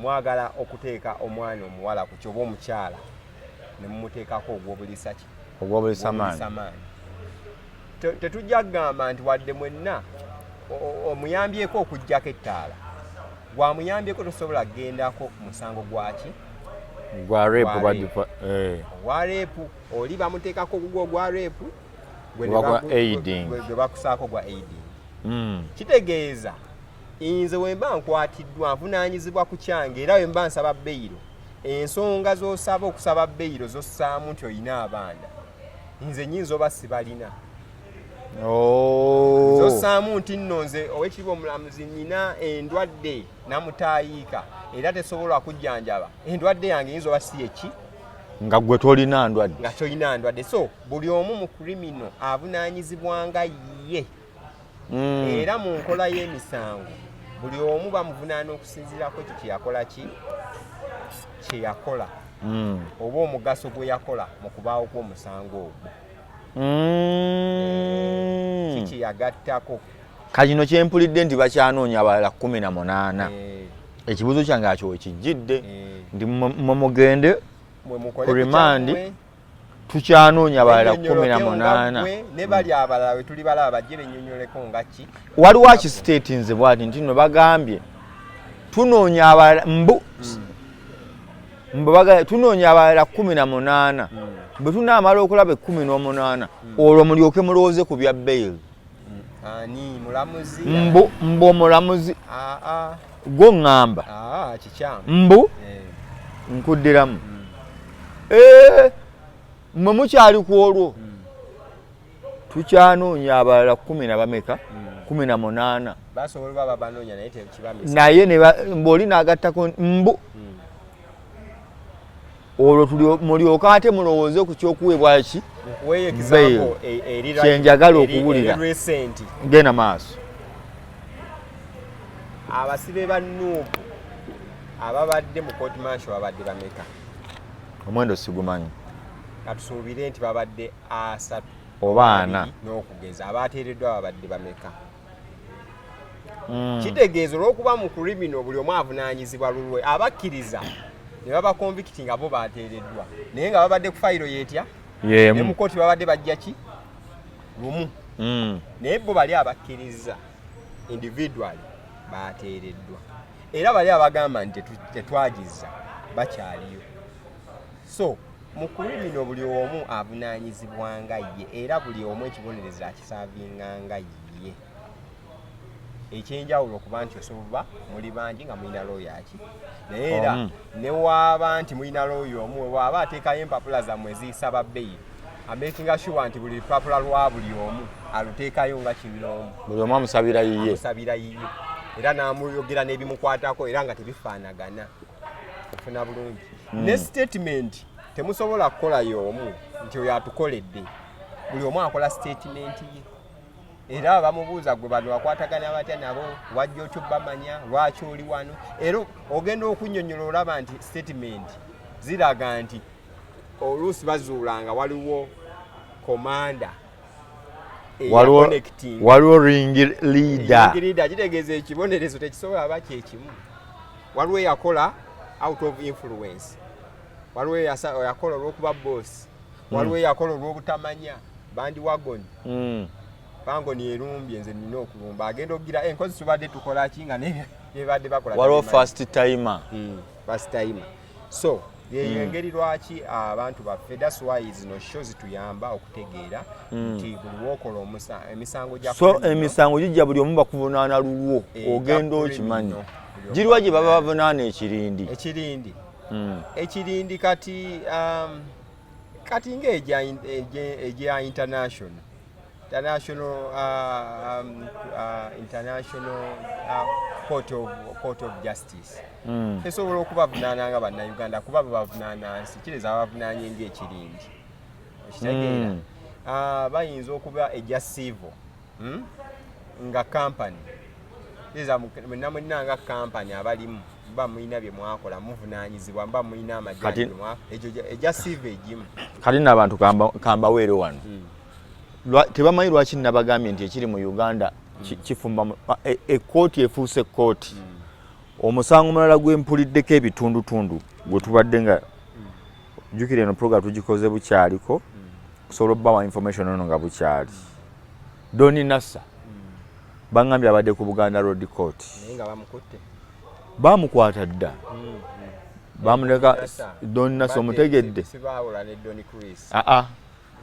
mwagala okuteeka omwana omuwala ku kyoba omukyala ne mumuteekako ogw'obulisa ki? Ogw'obulisamaanyi. Ogw'obulisamaanyi. Tetujja kugamba nti wadde mwenna omuyambyeko okugjako ettaala, gwamuyambyeko, tosobola kugendako musango gwaki? Gwa rape. Gwa Oba rape. Ogwa rape oli bamuteekako ogugwo ogwa rape, gwe ne Oba gwa aiding. Gwe bakusaako gwa aiding. Kitegeeza nze wemba nkwatiddwa nvunaanyizibwa ku kyange, era wemba nsaba beyiro, ensonga z'osaba okusaba beyiro zossaamu nti olina abaana, nze nyinza oba sibalina. Zossaamu nti nno nze owekitiibwa omulamuzi nyina endwadde namutaayiika era tesobola kujjanjaba, endwadde yange yinza oba si eki. Nga gwe tolina ndwadde. Nga tolina ndwadde. So buli omu mu criminal avunaanyizibwanga ye. Era mu nkola y'emisango buli omu bamuvunaana okusinziirako ekyo kyeyakola ki kyeyakola oba omugaso gwe yakola mu kubaawo kw'omusango ogwo. Kiki yagattako? Kati kyempulidde nti bakyanoonya abalala 18. Ekibuuzo kyange akyo wekijjidde nti mwe mugende mwe mukole ku remand, kyammwe, tukyanoonya abalala kumi na bennyonnyoleko nga munaana. ggwe, ne bali abalala we tuli balaba bajje bennyonnyoleko nga ki. Waliwo akisiteetinze bwati nti nno bagambye Tunoonya abalala mbu mbu tunoonya abalala 18. Bwe tunaamala okulaba 18, olwo mulyoke mulowooze ku bya bail. Ani mulamuzi? Mbu omulamuzi. Aa. Gwo ŋŋamba. Aa, kikyamu. Mbu nkuddiramu. Mmwe mukyali ku olwo, tukyanoonya abalala kumi na bameka? 18. Basobola oba babanoonya, naye tekibamisa. Naye mbu oli n'agattako mbu olwo mulyoke ate mulowooze ku kyokuweebwa ki? Nkuweeyo example eri Kyenjagala okuwulira. Eri recent. Genda maaso. Abasibe ba NUP ababadde mu court martial babadde bameka? Omuwendo sigumanyi. Katusuubire nti babadde 30 oba 40. 2 n'okugeza. Abateereddwa babadde bameka? Kitegeeza olw'okuba mu criminal buli omu avunaanyizibwa lulwe, abakkiriza ne baba convict nga bo bateereddwa, naye nga babadde ku fayiro yeetya ne Yemu. mu kooti babadde bajja ki lumu, naye bo bali abakkiriza individually bateereddwa, era bali abagamba nti tetwagiza bakyaliyo. So mu criminal buli omu avunaanyizibwanga ye, era buli omu ekibonerezo akiservinganga ye. Ekyenjawulo okuba nti osobola muli bangi nga mulina looya ki, naye era Omu. ne waaba nti mulina looya omu, waaba ateekayo empapula zammwe eziyisaba bail, amakinga sure nti buli lupapula lwa buli omu aluteekayo nga kinnoomu. Buli omu amusabira yiye. Amusabira yiye, era n'amuyogera n'ebimukwatako, era nga tebifaanagana. Ofuna bulungi ne statement temusobola kukola y'omu nti oyo atukoledde. Buli omu akola statement ye, era bamubuuza, gwe bano bakwatagana batya nabo, wajja otyo bamanya, lwaki oli wano? Era ogenda okunnyonnyola olaba nti statement ziraga nti oluusi bazuula nga waliwo commander. Waliwo ring leader. Leader kitegeeza ekibonerezo tekisobola ba kyekimu. Waliwo eyakola out of influence, waliwo eyakola olw'okuba boss, waliwo eyakola olw'obutamanya bandwagon. Bangoni erumbye, nze nina okulumba, agenda okugira enkozi tubadde tukola ki nga nebadde bakola. Waliwo first timer. First timer. So yeyo engeri lwaki abantu baffe, that's why zino show zituyamba okutegeera nti buli wokola emisango gya so criminal, emisango gijja, buli omu bakuvunaana lulwo. Ogenda gya okimanyi criminal, buli omu giriwa gye baba bakuvunaana. Bavunaana ekirindi. Ekirindi. Ekirindi kati kati nga egya international court of justice esobola okubavunaana nga Bannayuganda, kuba babavunaana nsi kireza babavunaanye ngaekirindi, okitegeera? Ah, bayinza okuba egya civil, Nga company kireza mwenna mwenna nga company abalimu muba mulina bye mwakola, muvunaanyizibwa, muba mulina amajani egyo egya civil egimu. Kati nno abantu kambaweere wano. Tebamanyi lwaki nabagambye nti ekiri mu Uganda kifumba ekkooti efuuse ekkooti. Omusango mulala gwempuliddeko ebitundutundu gwe tubadde nga jjukira, eno program tugikoze bukyaliko kusobola obbawa information ono nga bukyali. Doni Nassa baŋŋambye abadde ku Buganda Road Court. Naye nga bamukutte. Bamukwata dda, bamuleka. Doni Nassa omutegedde? Sibaawula ne Doni Chris. Aa,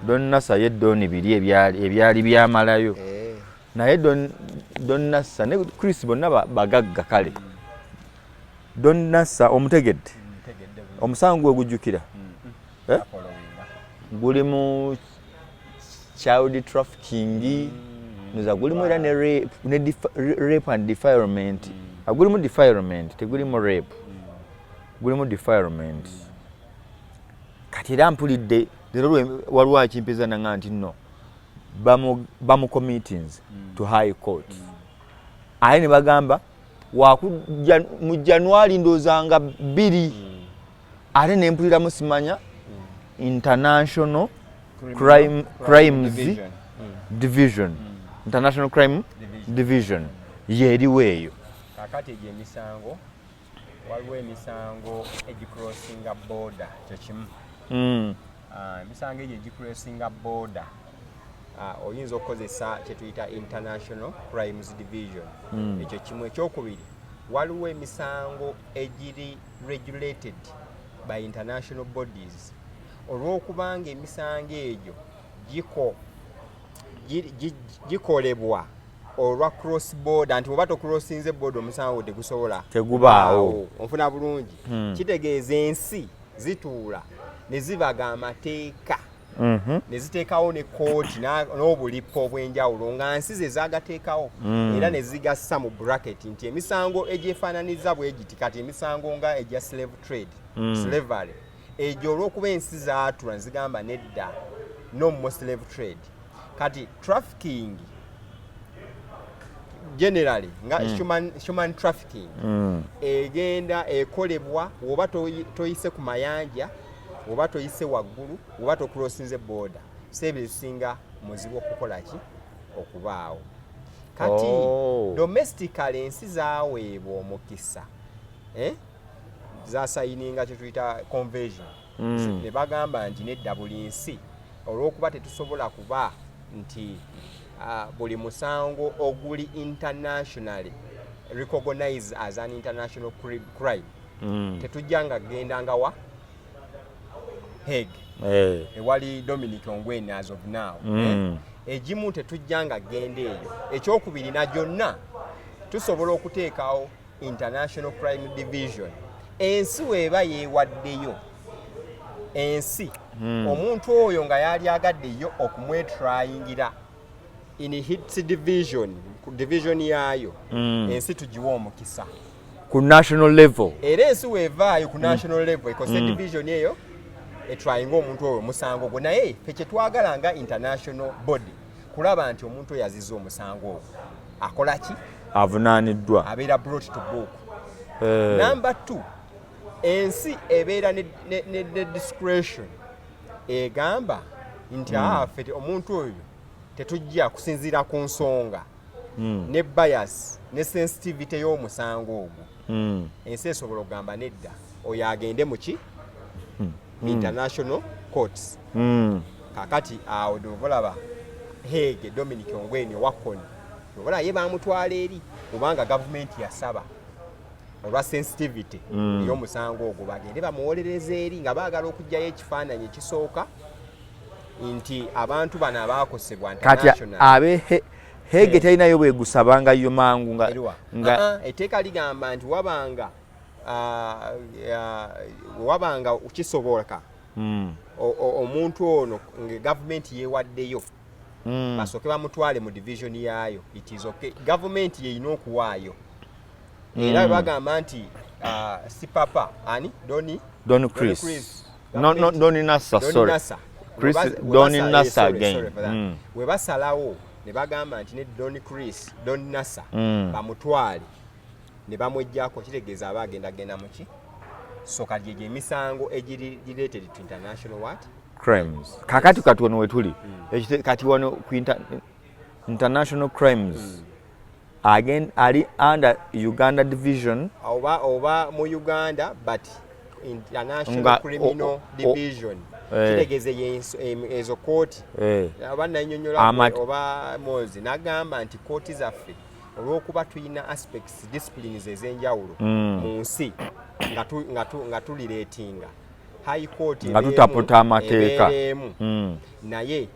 Don Nassa ye Doni biri ebyali byamalayo. Naye Don Nassa ne Chris bonna bagagga. Kale Don Nassa omutegedde? Ntegedde bulungi. Omusango gwe gujjukira? Eh? Followinga. Guli mu child trafficking noza, gulimu era ne rape, ne rape and defilement. Ah, gulimu defilement, tegulimu rape, gulimu defilement. Kati era mpulidde leero waliwo akimpeza nanga nti nno bamucommittinze to high court, aye ne bagamba wakujja mu January ndowooza nga 2. Ate nempuliramu simanya international crimes Division. Division, international crime Division. Division yeriwo eyo. Kakati egyo emisango, waliwo emisango egicrossinga border, kyekimu. Ah, emisango egyo egicrossinga border, oyinza okukozesa kyetuyita international crimes division. Ekyo kimu. Ekyokubiri, Waliwo emisango egiri regulated by international bodies. Olw'okubanga emisango egyo gikolebwa olwa cross border, nti oba tocrossinze border, omusango tegusobola Tegubaawo. Onfuna bulungi? Kitegeeza ensi zituula ne zibaga amateeka ne ziteekawo ne kooti n'obulipo obw'enjawulo nga nsi ze zagateekawo era ne zigassa mu bracket nti emisango egyefaananiza bwe giti. Kati emisango nga egya slave trade, slavery, egyo olw'okuba ensi zaatula ne zigamba nedda, no more slave trade. Kati trafficking generally nga human trafficking egenda ekolebwa woba toyise ku mayanja, oba toyise waggulu, oba tocrossinze border, seebyo ezisinga muzibu okukola ki, okubaawo. Kati domestically ensi zaweebwa omukisa, eh? Zasayininga kyetuyita convention ne bagamba nti nedda, buli nsi, olw'okuba tetusobola kuba nti buli musango oguli internationally recognized as an international crime, tetujja nga gendanga wa Hague ewali Dominic Ongwen as of now. Eh? Egimu tetujja nga genda eyo. Ekyokubiri, na gyonna tusobola okuteekawo international crime division. Ensi weeba yeewaddeyo, ensi omuntu oyo nga yali agaddeyo okumwetrayingira in its division, ku division yaayo, ensi tugiwa omukisa. Ku national level. Era ensi weevaayo ku national level ekose division eyo etwayinga omuntu oyo omusango gwo. Naye ffe kyetwagala nga international body kulaba nti omuntu oyo aziza omusango ogwo akola ki? Avunaaniddwa. Abeera brought to book. Number two, ensi ebeera ne discretion egamba nti ffe omuntu oyo tetujja kusinziira ku nsonga ne bias ne sensitivity y'omusango ogwo. Ensi esobola okugamba nedda, oyo agende muki, international courts. Kakati awo olaba Hague, Dominic Ongwen owa Kony, obola ye bamutwala eri kubanga gavumenti yasaba olwa sensitivity ey'omusango ogwo bagende bamuwolereza eri, nga baagala okuggyayo ekifaananyi ekisooka nti abantu bano abaakosebwa Kati international. Abe Hague terinayo bwegusabangayo mangu nga Eriwa? Nga Ah, ah, etteeka ligamba nti wabanga wabanga kisoboka omuntu ono nga gavumenti yeewaddeyo basooke bamutwale mu division yaayo, it is okay. Gavumenti yeyina okuwaayo era bagamba nti Sipapa ani, Doni Don Chris. Chris. No, Don Nassa, Don sorry. Nassa. Chris, Don Nassa again. Sorry for that. We basalawo ne bagamba nti ne Don Chris, Don Nassa bamutwale ne bamwejjako, kitegeeza aba agenda genda muki. So kati egyo emisango egiri related to international what? Crimes. Kakati kati wano wetuli. Kati wano ku international crimes. Again ali under Uganda division. Oba mu Uganda, but international criminal division. Kitegeeza ezo kooti oba nanyonyola oba mozi nagamba nti kooti zaffe, olw'okuba tulina aspects, disciplines ez'enjawulo mu nsi nga tulireetinga high court Nga tutaputa amateeka. Ebeera emu, naye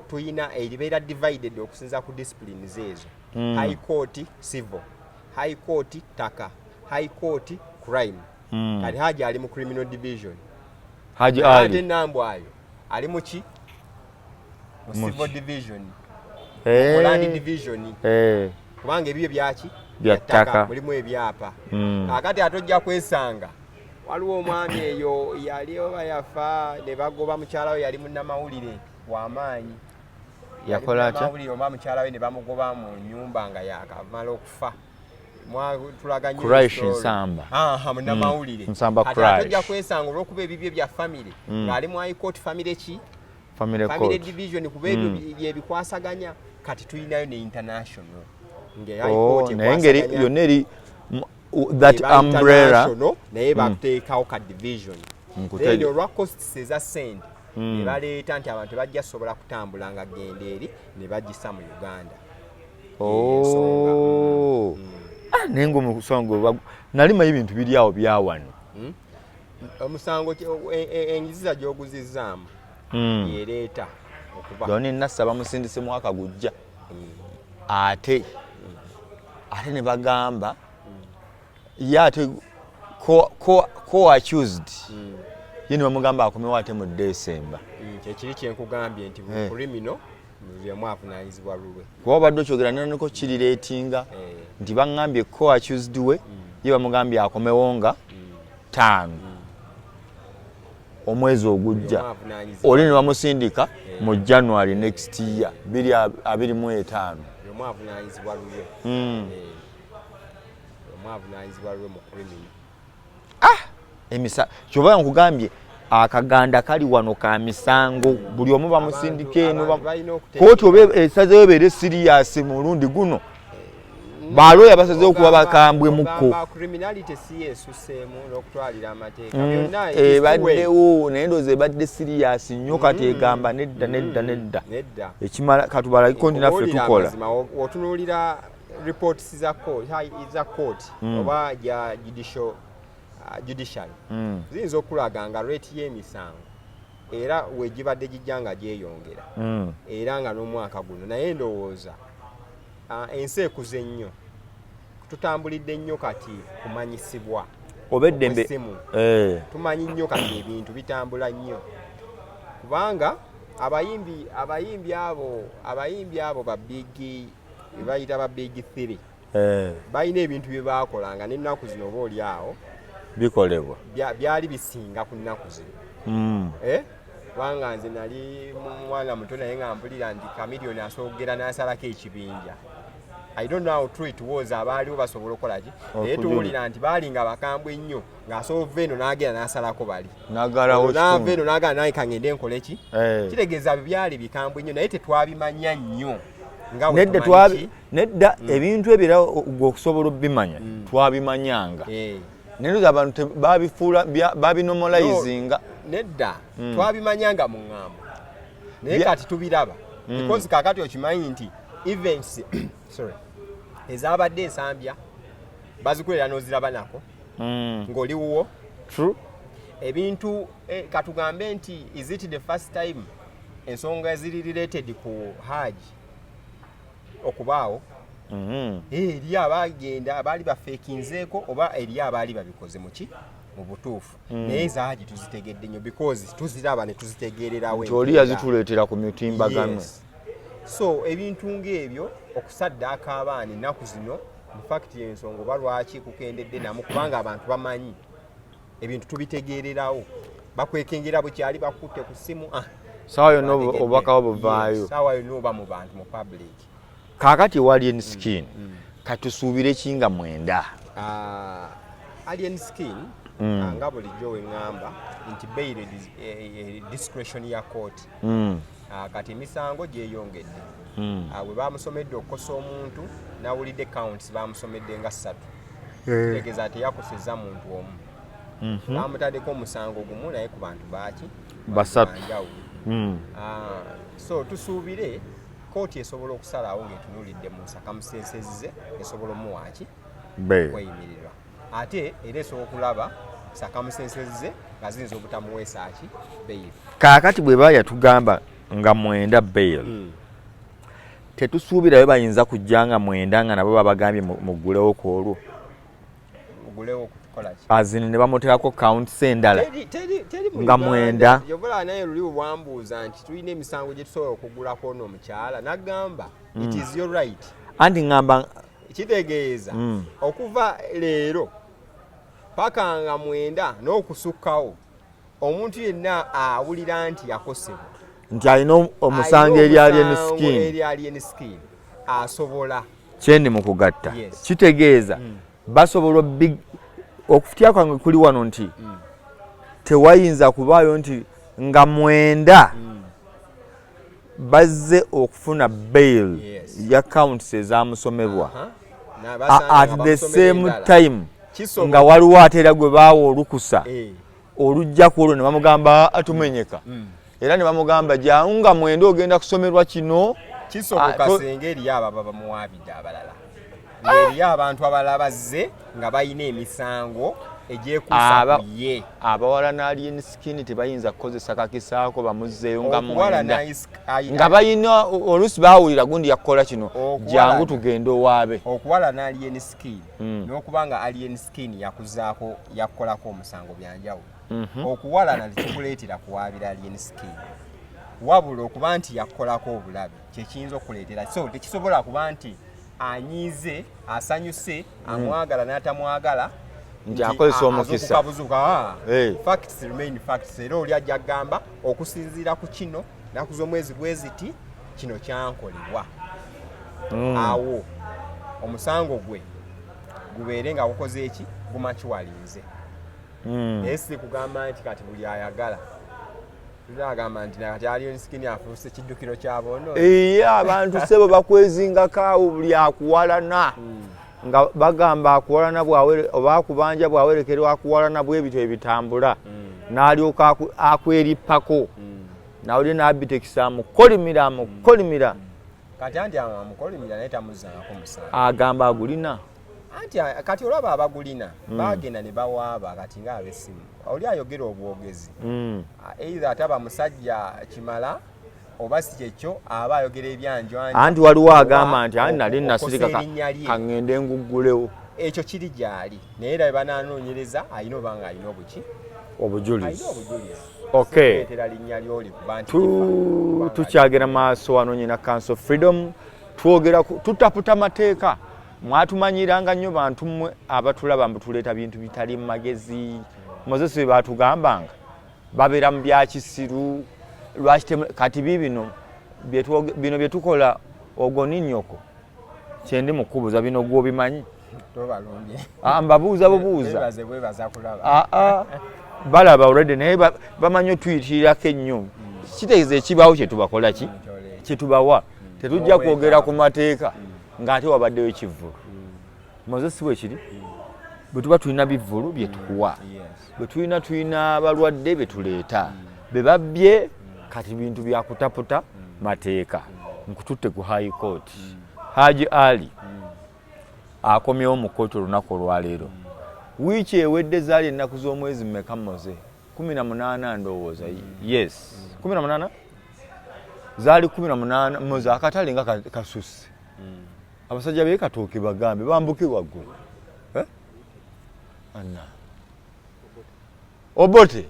tuyina eribeera divided okusinza ku disciplines ezo. High court civil, high court ttaka, high court crime. Kati Haji ali mu criminal division. Haji Ate Ali. Nambwayo ali muki? Mu Muki? civil division, mu land division, kubanga ebibyo byaki? Bya ttaka. Mulimu ebyapa. Kakati ate ojja kwesanga waliwo omwami eyo yali oba yafa ne bagoba mukyala we, yali munnamawulire w'amaanyi. Yali Yakola atya? munnamawulire oba mukyala we ne bamugoba mu nyumba nga yakamala okufa. Tulaga nnyo Quraish story. Nsamba. Aha, munnamawulire. Nsamba Kati ate ojja Quraish. kwesanga olw'okuba ebibyo bya family ng'ali mu high court family ki? Family Family court. division, kuba ebyo byebikwasaganya. Kati tulinayo ne international nga high Oh, court naye ngeri ekwasaganya yonna eri that eba umbrella. international, naye bateekawo ka division. Nkutege. Then olwa costs eza sente ne baleeta nti abantu tebajja sobola kutambula nga genda eri, ne bagisa mu Uganda. Oh. Ah, Naye nga omusango nali manyi ebintu biri awo byawano. Omusango enziza gy'oguzizzaamu yereeta okuba Doni Nassa bamusindise mwaka gujja, ate ne bagamba ye ate co-accused ye ne bamugamba akomewo ate mu December. Kyekiri kyenkugambye nti criminal buli avunaanyizibwa lulwe. Kuba obadde okyogera naniko kirireetinga nti baŋŋambye co-accused we ye bamugambye akomewo nga 5 omwezi ogujja, oli ne bamusindika mu January next year 2025. Omu avunaanyizibwa lulwe. Omu avunaanyizibwa lulwe mu criminal. Emisa kyoba nkugambye akaganda kali wano ka misango, buli omu bamusindika eno kooti oba esazeewo ebeere serious mulundi guno, balooya basazeewo kuba bakambwe mukko. Ebaddewo naye ndowooza ebadde serious nnyo, kati egamba nedda nedda nedda, ekimala katubalagiko nti naffe tukola. Otunuulira reports za court oba ja judicial judiciary, ziyinza okulaga nga rate y'emisango era wegibadde gijja nga gyeyongera era nga n'omwaka guno. Naye ndowooza ensi ekuze nnyo, tutambulidde nnyo kati kumanyisibwa oba eddembe. Tumanyi nnyo kati ebintu bitambula nnyo, kubanga abayimbi abo ba big bayita ba big three balina ebintu bye bakolanga n'ennaku zino oba oli awo bikolebwa. Byali bisinga ku nnaku zino. Kubanga nze nali mwana muto naye nga mpulira nti Chameleone asoogera n'asalako ekibinja. I don't know how true it was, abaaliwo basobola okukola ki, naye tuwulira nti baali nga bakambwe nnyo, ng'asoova eno n'agenda n'asalako bali, n'ava eno n'agenda naye kangende nkole ki. Kitegeeza byo byali bikambwe nnyo naye tetwabimanya nnyo. Nedda, ebintu ebyo gwe okusobola obimanya twabimanyanga, naye ndowooza abantu babifuula babinormalizinga. Nedda, twabimanyanga mu ŋŋambo, naye kati tubiraba because kakati okimanyi nti events, sorry, ezabadde ensambya bazikolera n'oziraba nako ng'oli wuwo. Ebintu katugambe nti is it the first time ensonga eziri related ku haji okubaawo? Eri abagenda abaali bafeekinzeeko oba eri abaali babikoze muki mu butuufu, naye zaagi tuzitegedde nnyo because tuziraba ne tuzitegeererawo. Nti oli yazituleetera ku mitimbagano. Yes. So ebintu ng'ebyo okusaddaaka abaana ennaku zino, infact ensonga oba lwaki kukendedde namu, kubanga abantu bamanyi ebintu tubitegeererawo, bakwekengera bukyali bakutte ku ssimu, ah, saawa yonna obubaka buvaayo. Saawa yonna oba mu bantu mu public. Kaakati ewa Alien Skin katusuubire ki nga 9? Ah, Alien Skin, nga bulijjo weŋŋamba nti bail discretion ya court. Kati emisango gyeyongedde. Bwe bamusomedde okukosa omuntu, nawulidde counts bamusomedde nga 3, kitegeeza teyakosezza muntu omu. Bamutaddeko omusango gumu naye ku bantu baki? Basatu. Banjawulo. So tusuubire kooti esobola okusalawo ng'etunuulidde mu circumstances ze, esobola omuwaaki kweyimirirwa, ate era esobola okulaba circumstances ze nga ziyinza obutamuweesa ki bail. Kaakati bwe baba yatugamba nga 9 bail, tetusuubirayo bayinza kujja nga 9 nga nabo babagambye muggulewo ku olwo? Ogulewo kukola ki? Azini ne bamuteekako counts endala. Teri mu Nga Uganda. 9. Yobola naye luli bwambuuza nti tulina emisango gye tusobola okugulako ono omukyala, n'agamba it is your right. Anti ŋŋamba Kitegeeza okuva leero paka nga 9 n'okusukkawo, omuntu yenna awulira nti yakosebwa, nti alina omusango eri Alien Skin, eri Alien Skin, asobola kyendi mu kugatta. Kitegeeza basobola okutya kwange kuli wano nti tewayinza kubaayo nti nga 9 bazze okufuna bail ya counts ezamusomebwa at the same time nga waliwo ate era gwe baawa olukusa olujja ku olwo ne bamugamba atumenyeka, era ne bamugamba jangu nga 9 ogenda kusomerwa kino. Kisoboka senga eriyo ababa bamuwaabidde abalala. Ng'eriyo abantu abalala bazze nga balina emisango egyekuusa ku ye. Abawalana Alien Skin tebayinza kukozesa kakisaako bamuzzeeyo nga mwenda nga balina oluusi bawulira gundi yakukola kino, jangu tugende owaabe. Okuwalana Alien Skin n'okuba nga Alien Skin yakuzaako yakukolako omusango byanjawulo. Okuwalana tekikuleetera kuwaabira Alien Skin, wabula okuba nti yakukolako obulabe kyekiyinza okukuleetera. So tekisobola kuba nti anyiize, asanyuse, amwagala n'atamwagala. Nti akozesa omukisa. Buzuka. Facts remain facts. Era oli ajja kugamba okusinziira ku kino, naku z'omwezi bwe ziti, kino kyankolebwa. Awo omusango gwe gubeere nga gukoze eki gumakiwalinze. Naye si kugamba nti kati buli ayagala agamba nti nakati Alien Skin afuuse kiddukiro kyaboono. Eye abantu sebo bakwezingako awo, buli akuwalana nga bagamba akuwalana oba akubanja bwawerekerwa akuwalana bwebityo ebitambula, n'alyoka akwerippako nawuli n'abitekisa amukolimira amukolimira. Kati anti amukolimira naye tamuzzangako musango. Agamba agulina. Anti kati olaba abagulina bagenda ne bawaaba. Kati nga ab'essimu oli ayogera obwogezi, either ataba musajja kimala oba si kyekyo, aba ayogera ebyanjwanja. Anti waliwo agamba nti anti nali nasirika, kaŋŋende nguggulewo. Ekyo kiri gyali, naye era bwe bananoonyereza alina oba nga alina obuki. Obujulizi. Alina obujulizi. Okay. Leetera linnya lyoli kuba nti Tukyagera maaso wano nyina Council Freedom, twogera tutaputa mateeka. Mwatumanyiranga nnyo bantu mmwe abatulaba mbu tuleeta bintu bitali mu magezi. Moses bwe batugambanga babeera mu byakisiru, lwaki kati biibino bino bye tukola? Ogwo ni nnyoko kyendi mu kubuuza bino gwobimanyi. Mbabuuza bubuuza. Balaba already, naye bamanyi otuyitirirako ennyo. Kitegeeza ekibaawo kyetubakola ki kyetubawa. Tetujja kwogera ku mateeka ng'ate wabaddeyo ekivvulu. Moses, si bwe kiri? Bwe tuba tulina bivvulu byetukuwa, bwe tulina abalwadde betuleeta be babbye. Kati bintu byakutaputa mateeka. Nkututte ku High Court. Haji Ali akomyewo mu kooti olunaku olwaleero. Wiiki ewedde zaali ennaku z'omwezi mmeka, Moze? 18 ndowooza. Yes, 18, zaali 18. Moze, akatale nga kasusse. Abasajja be Katooke bagambe bambuke waggulu. Eh? Ana Obote,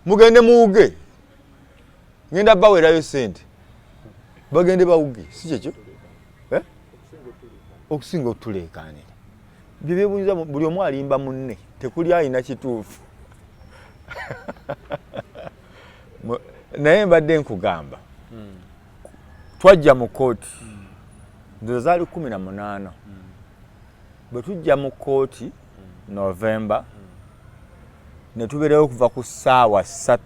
mugende muwuge, ngenda bawerayo sente, bagende bawuge, si kyekyo? Eh? Okusinga otuleekaanira bye byebunyiza, buli omu alimba munne, tekuli alina kituufu. Naye mbadde nkugamba, twajja mu kooti ndoza zaali 18. Bwe tujja mu kooti Novemba, ne tubeerayo okuva ku ssaawa 3,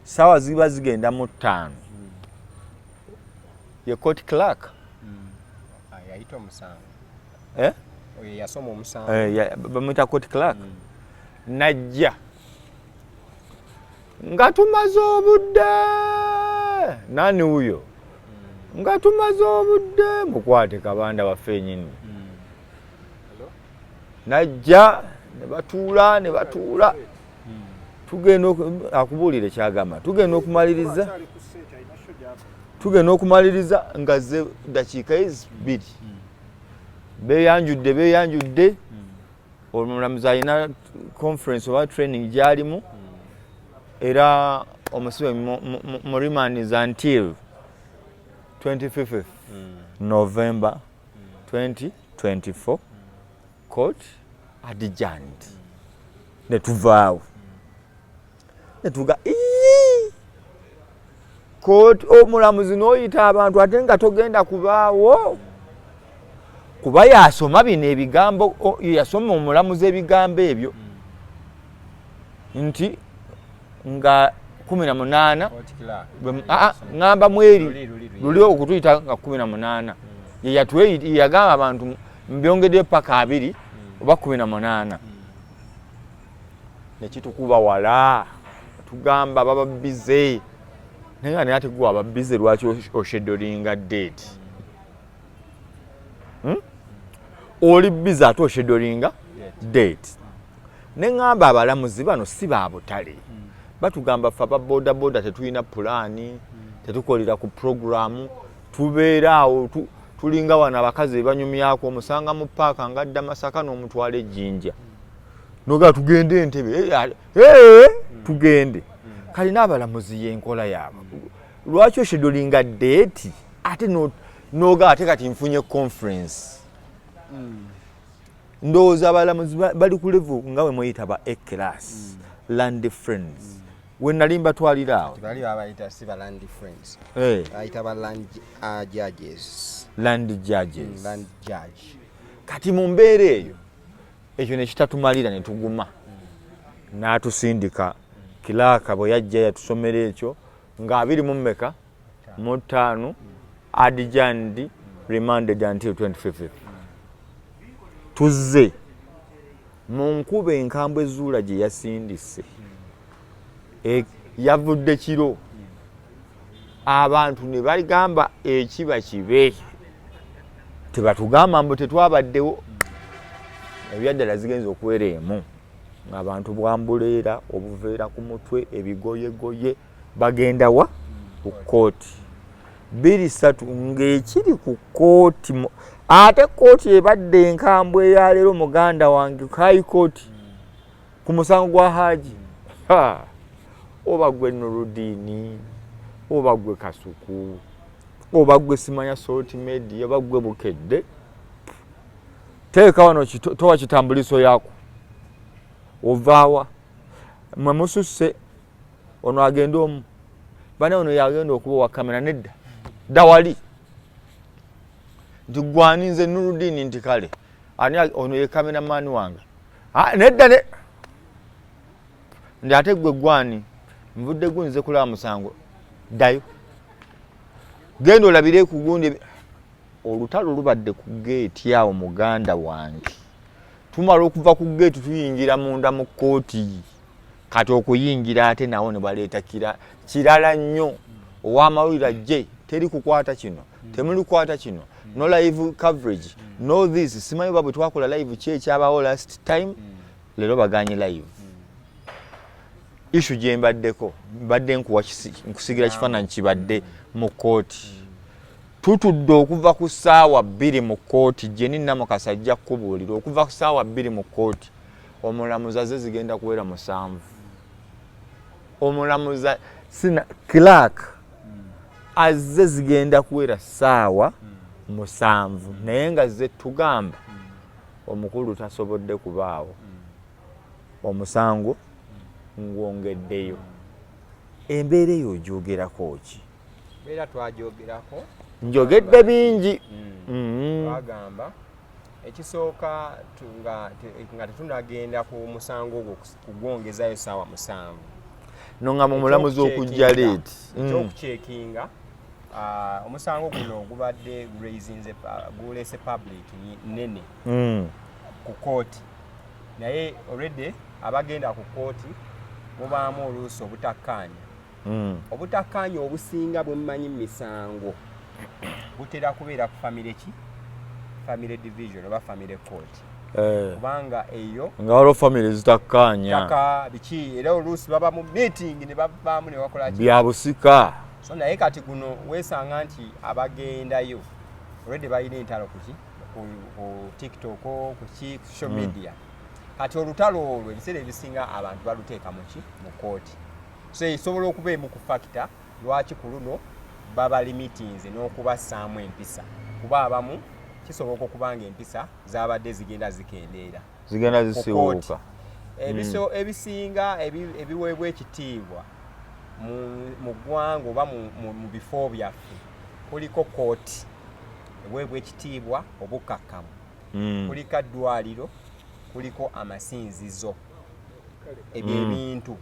ssaawa ziba zigenda mu 5. Ye court clerk. Yayita omusango. Eh? Oyo yasoma omusango. Eh, bamuyita court clerk. Najja nga tumaze obudde, nani wuyo, nga tumaze obudde, mukwate kabanda waffe enyini. Najja ne batuula ne batuula, tugenda akubuulire kyagamba, tugenda okumaliriza, tugenda okumaliriza nga ze dakiika ezi 2 beyanjudde beyanjudde. Omulamuzi alina conference oba training gyalimu, era omusibe mu remand is until 25th November 2024, court adjourned. Ne tuvaawo ne tuga "Ii! Court omulamuzi n'oyita abantu ate nga togenda kubaawo, kuba yasoma bino ebigambo, yasoma omulamuzi ebigambo ebyo nti nga 18. Court clerk. Ŋŋamba mweri Luli, luli, luli. Luli okutuyita nga 18 yeyagamba abantu mbyongeddeyo paka 20 oba 18, nekitukuba wala. Tugamba baba bize, naye nga naye ate gwe aba bize, lwaki oschedulinga date? Oli busy ate oschedulinga date. Neŋŋamba abalamuzi bano si ba butale. Batugamba ffe aba bodaboda tetulina pulaani, tetukolera ku programu, tubeera awo tulinga wano abakazi ebanyumyako, omusanga mu paaka nga adda Masaka n'omutwala ejjinja, nogaa tugende Entebe, eh, eh, tugende. Kali n'abalamuzi yenkola yaabwe. Lwaki oschedulinga date ate noga ate kati nfunye conference? Ndowooza abalamuzi bali ku level nga bwe muyita ba A class, learned friends, we nali mbatwalira awo. Bali babayita si ba learned friends. Eh. Bayita ba land judges. Land judges. Land judge. Kati mu mbeera eyo, ekyo ne kitatumalira, ne tuguma n'atusindika. Clerk bwe yajja yatusomera ekyo nga 25 adjourned, remanded until 25th. Tuzze mu nkuba enkambwe, ezuula gye yasindise. Yavudde kiro, abantu ne bagamba ekiba kibe, tebatugamba mbu tetwabaddewo. Ebyaddala zigenza okuwera emu ng'abantu bwambuleera, obuveera ku mutwe, ebigoyegoye, bagenda wa? Ku kooti. 23 ng'ekiri ku kooti, ate kooti ebadde enkambwe eyaleero, muganda wange, high court ku musango gwa Haji. Ha! Oba gwe Nurudini, oba gwe Kasuku, oba gwe simanya Salt Media, oba gwe Bukedde, teeka wano towa kitambuliso yako, ovaawa? Mwe mususse, ono agenda omu bane, ono yagenda okuba owa kamera. Nedda, dawali nti gwani? Nze Nurudini. Nti kale ani ono ye cameraman wange. Ah, nedda ne ndi ate gwe gwani? Nvudde gunze kulaba musango. Ddayo, genda olabire ku gundi. Olutalo lubadde ku geeti awo, muganda wange. Tumala okuva ku geeti, tuyingira munda mu kooti. Kati okuyingira ate nawo ne baleeta kirala nnyo. Ow'amawulire ajje, teri kukwata kino, temuli kukwata kino, no live coverage, no this. Simanyi oba bwe twakola live ki ekyabawo last time. Leero baganye live. Issue gye mbaddeko, mbadde nkuwa nkusigira kifaananyi kibadde mu kooti. Tutudde okuva ku ssaawa 2 mu kooti. Jeni Namukasa ajja kukubuulira. Okuva ku ssaawa 2 mu kooti, omulamuzi azze zigenda kuwera 7. Omulamuzi sina clerk azze zigenda kuwera ssaawa 7, naye nga ze tugamba omukulu tasobodde kubaawo, omusango ngwongeddeyo. Embeera eyo ogyogerako ki? Mbeera twagyogerako. Njogedde bingi. Twagamba ekisooka nga tetunagenda ku musango ogwo kugwongezayo saawa 7. Nongamba omulamuzi okujja late. Ekyokucheckinga omusango guno gubadde guraisinze, guleese public nene ku kooti, naye already abagenda ku kooti mubaamu oluusi obutakkaanya. Obutakkaanya obusinga bwe mumanyi mu misango butera kubeera ku family ki? Family division oba family court. Kubanga eyo nga waliwo family zitakkaanya. Taka biki, era oluusi baba mu meeting ne bavaamu ne bakola ki? Bya busika. So naye kati guno weesanga nti abagendayo already balina entalo kuki? Ku TikTok, kuki, ku social media. Kati olutalo olwo ebiseera ebisinga abantu baluteeka muki? Mu kooti. So esobola okuba emu ku factor lwaki ku luno baba limitinze n'okubassaamu empisa, kuba abamu kisoboka okuba nga empisa zabadde zigenda zikendeera. Zigenda ku zisiwuuka. Ebiso ebisinga ebiweebwa ekitiibwa mu ggwanga oba mu bifo byaffe kuliko kooti eweebwa ekitiibwa obukkakkamu, kuliko addwaliro, kuliko amasinzizo. Ebyo ebintu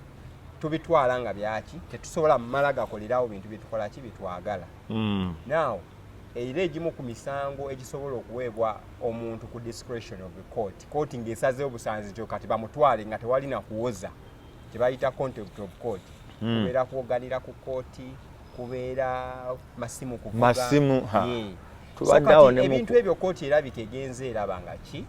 tubitwala nga byaki, tetusobola mumala gakolerawo bintu byetukola ki byetwagala. Now era egimu ku misango egisobola okuweebwa omuntu ku discretion of the court, kooti ng'esazeewo busanzi nti kati bamutwale nga tewali na kuwoza, kyebayita contempt of court. Kubeera kwoganira ku kooti, kubeera masimu kuvuga. Masimu, ha. Yeah. Tubadde awo ne Ebintu ebyo kooti erabika egenze eraba nga ki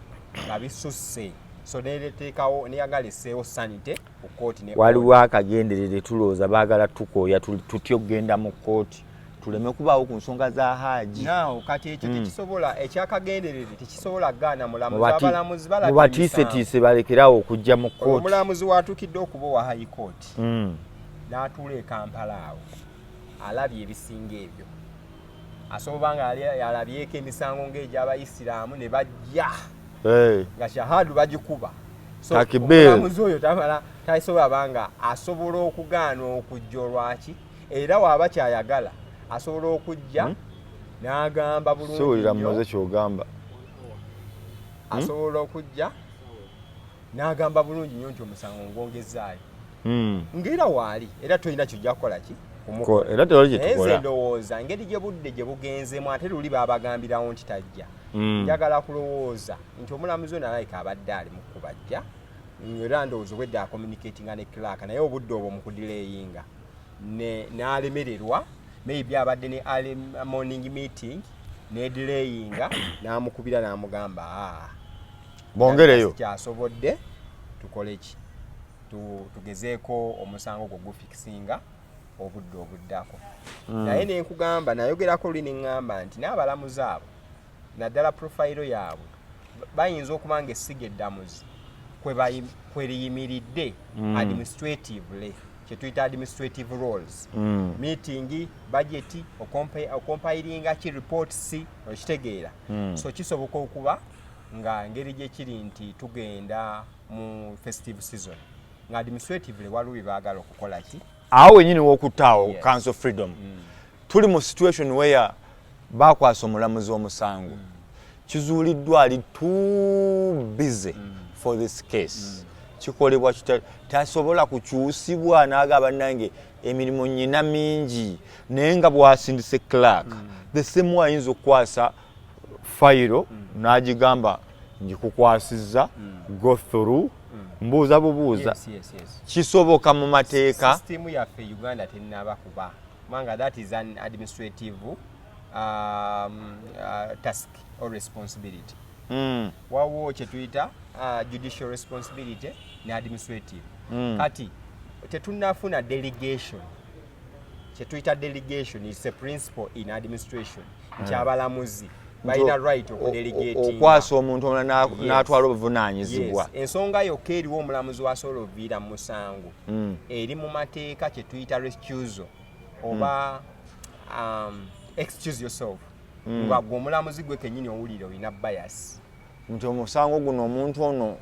nga bisusse, so nereteekawo neyagala esseewo sanity ku kooti ne Waliwo akagenderere, tulowooza baagala tukooya tutya okugenda mu kkooti, tuleme kubaawo ku nsonga za Haaji. Naawo kati ekyo tekisobola, ekyakagenderere tekisobola kugaana mulamuzi. Abalamuzi balabye Mubatiisetiise balekerawo okujja mu emisango. kkooti. Omulamuzi watuukidde okuba owa High Court n'atuula e Kampala awo, alabye ebisinga ebyo, asobola nga alabyeko emisango ng'egy'abayisiraamu ne bajja nga shahadu bagikuba. So, Takbir. omulamuzi oyo tamala tasobola banga asobola okugaana okujja olwaki, era waaba kyayagala asobola okujja n'agamba bulungi Siwulira nnyo. Muze kyogamba. Asobola okujja n'agamba bulungi nnyo nti omusango ngwongezaayo, ng'era waali era tolina kyojja kukola ki kumukola. Era tewali Naye nze kyetukola. ndowooza engeri gye budde gye bugenzemu, ate luli baabagambirawo nti tajja, njagala kulowooza nti omulamuzi ono alabika abadde ali mu kubajja, era ndowooza obwedde acommunicatinga ne clerk, naye obudde obwo mu kudelayinga n'alemererwa, maybe abadde ne early morning meeting nedelayinga, n'amukubira n'amugamba, "Ah, Bongereyo." Kyasobodde tukole ki? Tugezeeko omusango gwo gufixinga obudde obuddako. Naye nenkugamba, nayogerako luli neŋŋamba nti n'abalamuzi abo, naddala profile yaabwe, bayinza okuba nga essiga eddamuzi kwe liyimiridde administratively, kyetuyita administrative roles, meeting, budget, ocompilinga ki reports, okitegeera? So kisoboka okuba nga engeri gye kiri nti tugenda mu festive season, nga administratively waliwo bye baagala okukola ki. Awo wenyini wokuttaawo. Yes. Council Freedom, tuli mu situation where bakwasa omulamuzi omusango, kizuuliddwa ali too busy for this case. Kikolebwa kita? Tasobola kukyusibwa n'agamba, "Bannange, emirimu nyina mingi," naye nga bwasindise clerk, the same way ayinza okukwasa fayiro n'agigamba, "Ngikukwasizza, go through." Mbuuza bubuuza. Yes. Kisoboka mu mateeka? System yaffe Uganda tennaba kuba, kubanga that is an administrative task or responsibility. Waliwo kyetuyita judicial responsibility ne administrative. Kati tetunnafuna delegation. Kyetuyita delegation is a principle in administration nti abalamuzi balina right okudelegatinga. Okwasa omuntu omulala Yes. n'atwala obuvunaanyizibwa. Yes. Ensonga yokka eriwo omulamuzi wasobola oviira mu musango eri mu mateeka, kyetuyita recusal oba excuse yourself, nga gwe omulamuzi gwe kennyini owulira olina bias. Nti omusango guno omuntu ono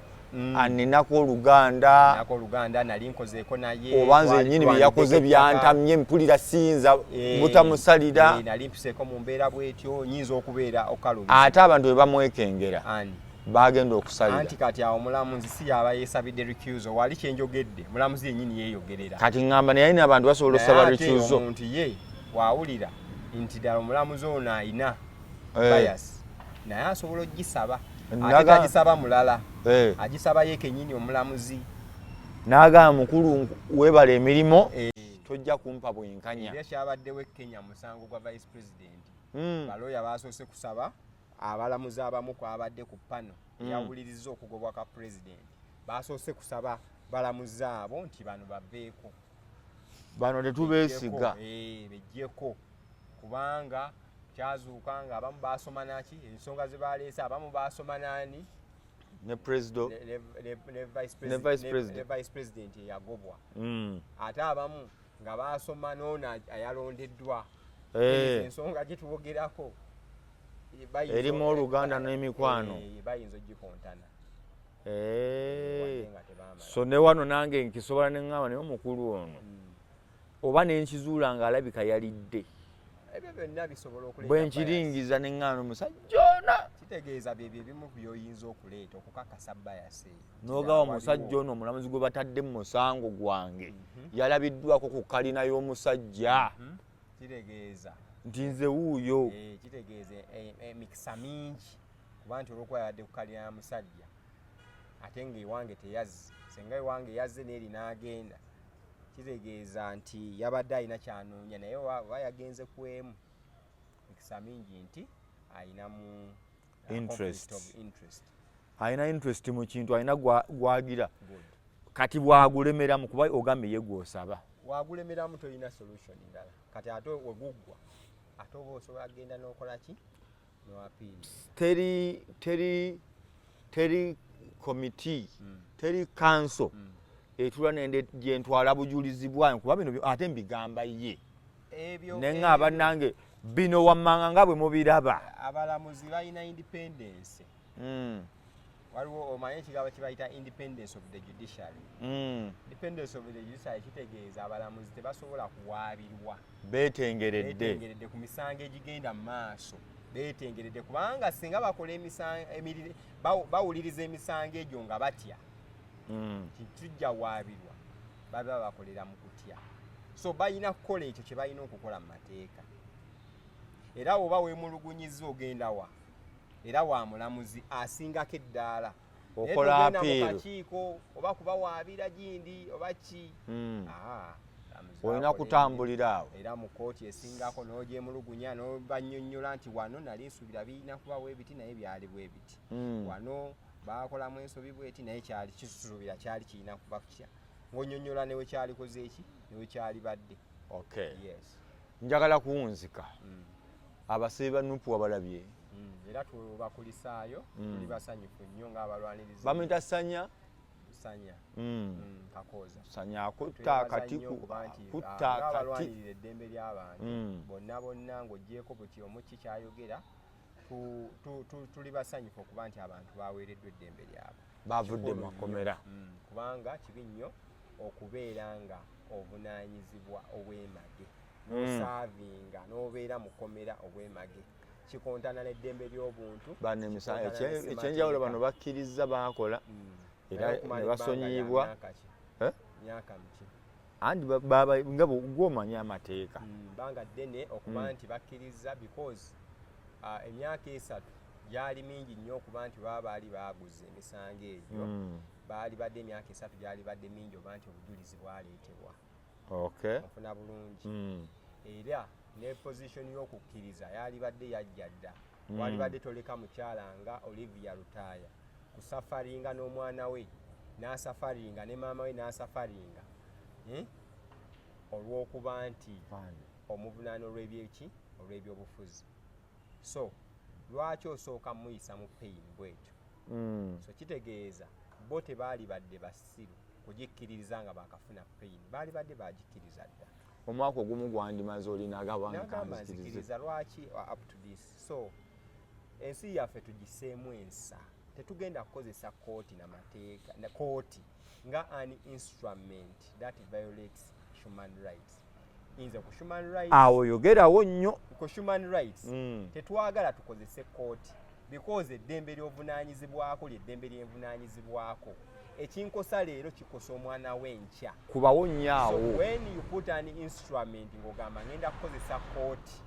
aninako oluganda, nako oluganda, nali nkozeeko naye, oba nze twali yennyini bye yakoze tulwanideko ettaka. byantamye, mpulira siyinza butamusalira. Nali mpiseeko mu mbeera bwetyo, nyinza okubeera okalubiza. Ate abantu bwe bamwekengera Ani? bagenda okusalira. Anti kati awo omulamuzi si yaba yeesabidde recusal, wali kyenjogedde mulamuzi yennyini yeeyogerera. Kati ŋŋamba naye alina abantu basobola Naye osaba ate recusal. omuntu ye waawulira nti ddala omulamuzi ono ayina bias, naye asobola ogisaba, ate tagisaba mulala, agisaba ye kennyini omulamuzi. N'agamba, "Mukulu, weebala emirimu, tojja kumpa bwenkanya." Era kyabaddewo e Kenya musango gwa vice president. Balooya basoose kusaba abalamuzi abamu kwabadde ku panel eyawuliriza okugobwa kwa president, basoose kusaba balamuzi abo nti bano baveeko. Bano tetubeesiga. Bejjeko, kubanga kyazuuka nga abamu basoma naki ensonga ze baleese, abamu basoma nani ne president ne vice Ne president, vice president. ne vice president eyagobwa, ate abamu nga basoma n'ono ayalondeddwa. Ezo ensonga gyetuwogerako Erimu oluganda n'emikwano. Bayinza ogikontana wadde nga tebamala. So ne wano nange nkisobola ne ŋŋamba, naye omukulu ono oba nenkizuula ng'alabika yalidde, Ebyo byonna bisobola okuleeta bwe bias. nkiringiza ne ŋŋaana omusajja ona. Kitegeeza byebyo ebimu ku byoyinza okuleeta okukakasa bias eyo. N'ogawa omusajja ono, omulamuzi gwe batadde mu musango gwange yalabiddwako ku kalina y'omusajja, Kitegeeza nti nze wuuyo. Kitegeeza emikisa mingi kuba nti olwokuba yabadde ku kalina ya musajja, ate nga ewange teyazze, senga ewange yazze neeri n'agenda, kitegeeza nti yabadde alina kyanoonya, naye oba yagenze ku emu, mikisa mingi nti Ayinamu Interest. conflict of interest. Alina interest mu kintu, alina gwagira. Good. Kati bwagulemeramu, kuba ogambye ye gwosaba. Wagulemeramu, tolina solution ndala. Kati ate weguggwa, ate oba osobola kugenda n'okola ki, noapiiri. Teri komiti, teri council etula nende gyentwala bujulizi bwayo, kuba bino ate mbigamba ye. Ebyo Neŋŋamba, nange bino wammanga nga bwe mubiraba. Abalamuzi balina independence. Waliwo, omanye ekigambo kibayita independence of the judiciary. Independence of the judiciary kitegeeza abalamuzi tebasobola kuwaabirwa. Beetengeredde. Beetengeredde ku misango egigenda mu maaso, beetengeredde, kubanga singa bakola emisango bawuliriza emisango egyo nga batya nti tujja waabirwa, baba bakolera mu kutya. So balina kukola ekyo kye balina okukola mu mateeka. Era oba weemulugunyiza, ogenda wa? Era wa mulamuzi asingako eddaala. Naye Okola togenda mu appeal. kakiiko oba kubawaabira gindi oba ki. Ah, abalamuzi Olina bakola kutambulira awo. Era mu kooti esingako n'ogyemulugunya, n'obannyonnyola nti wano nali nsuubira birina kubawo ebiti, naye byali bwe biti. Wano baakolamu ensobi bweti, naye kyali kisuubira kyali kirina kuba kitya, ng'onnyonnyola newe kyalikoze eki, newe kyali badde. Okay. Yes. Njagala kuwunzika. Abasibe ba NUP wabalabye? Era tubakulisaayo. Tuli basanyufu nnyo ng'abalwanirizi. Bamuyita Sanya. Sanya. Kakooza. Sanya akutta Twebaza akati nnyo okuba nti, akutta ah, akati. ng'abalwanirira eddembe ly'abantu bonna bonna, ng'oggyeko buli omu ki kyayogera, tuli basanyufu okuba nti abantu baweereddwa eddembe lyabwe. Bavudde mu Kikulu makomera. nnyo. Kubanga kibi nnyo okubeera nga ovunaanyizibwa obwemage, n'osaavinga n'obeera mu kkomera obwemage. Kikontana n'eddembe ly'obuntu. Bano emisango Kikontana ne ekyenjawulo, bano ssemateeka. bakkiriza baakola era Naye okumala ne ebbanga lya basonyiyibwa. myaka ki? Eh? Myaka miki? Anti nga gw'omanyi amateeka. Bbanga ddene okuba nti bakkiriza, because emyaka 3 gyali mingi nnyo okuba nti baba baali baaguza emisango egyo. Baali badde emyaka 3 gyali badde mingi oba nti obujulizi bwaleetebwa. Onfuna bulungi? Era ne position y'okukkiriza yali badde yajja dda. Wali badde toleka mukyala nga Olivia Lutaaya kusafaringa n'omwana we, n'asafaringa ne maama we, n'asafaringa, eh? Olw'okuba nti omuvunaana olw'ebyeki, olw'ebyobufuzi. So lwaki osooka muyisa mu pain bwetyo? So kitegeeza bo tebaali badde basiru kugikkiririza nga bakafuna pain, baali badde bagikkiriza dda. Omwaka ogumu gwandimaze olinagaba. Nagamba nzikiriza lwaki up to this. So ensi yaffe tugiseemu ensa. Tetugenda kukozesa kooti namateeka na kooti nga an instrument that violates human rights. Nze ku human rights, Awo yogerawo nnyo. ku human rights, tetwagala tukozese kooti, because eddembe ly'ovunaanyizibwako lyeddembe lyenvunaanyizibwako. Ekinkosa leero kikosa omwana w'enkya. Kubawo nnyo So awo. when you put an instrument ng'ogamba ngenda kukozesa kooti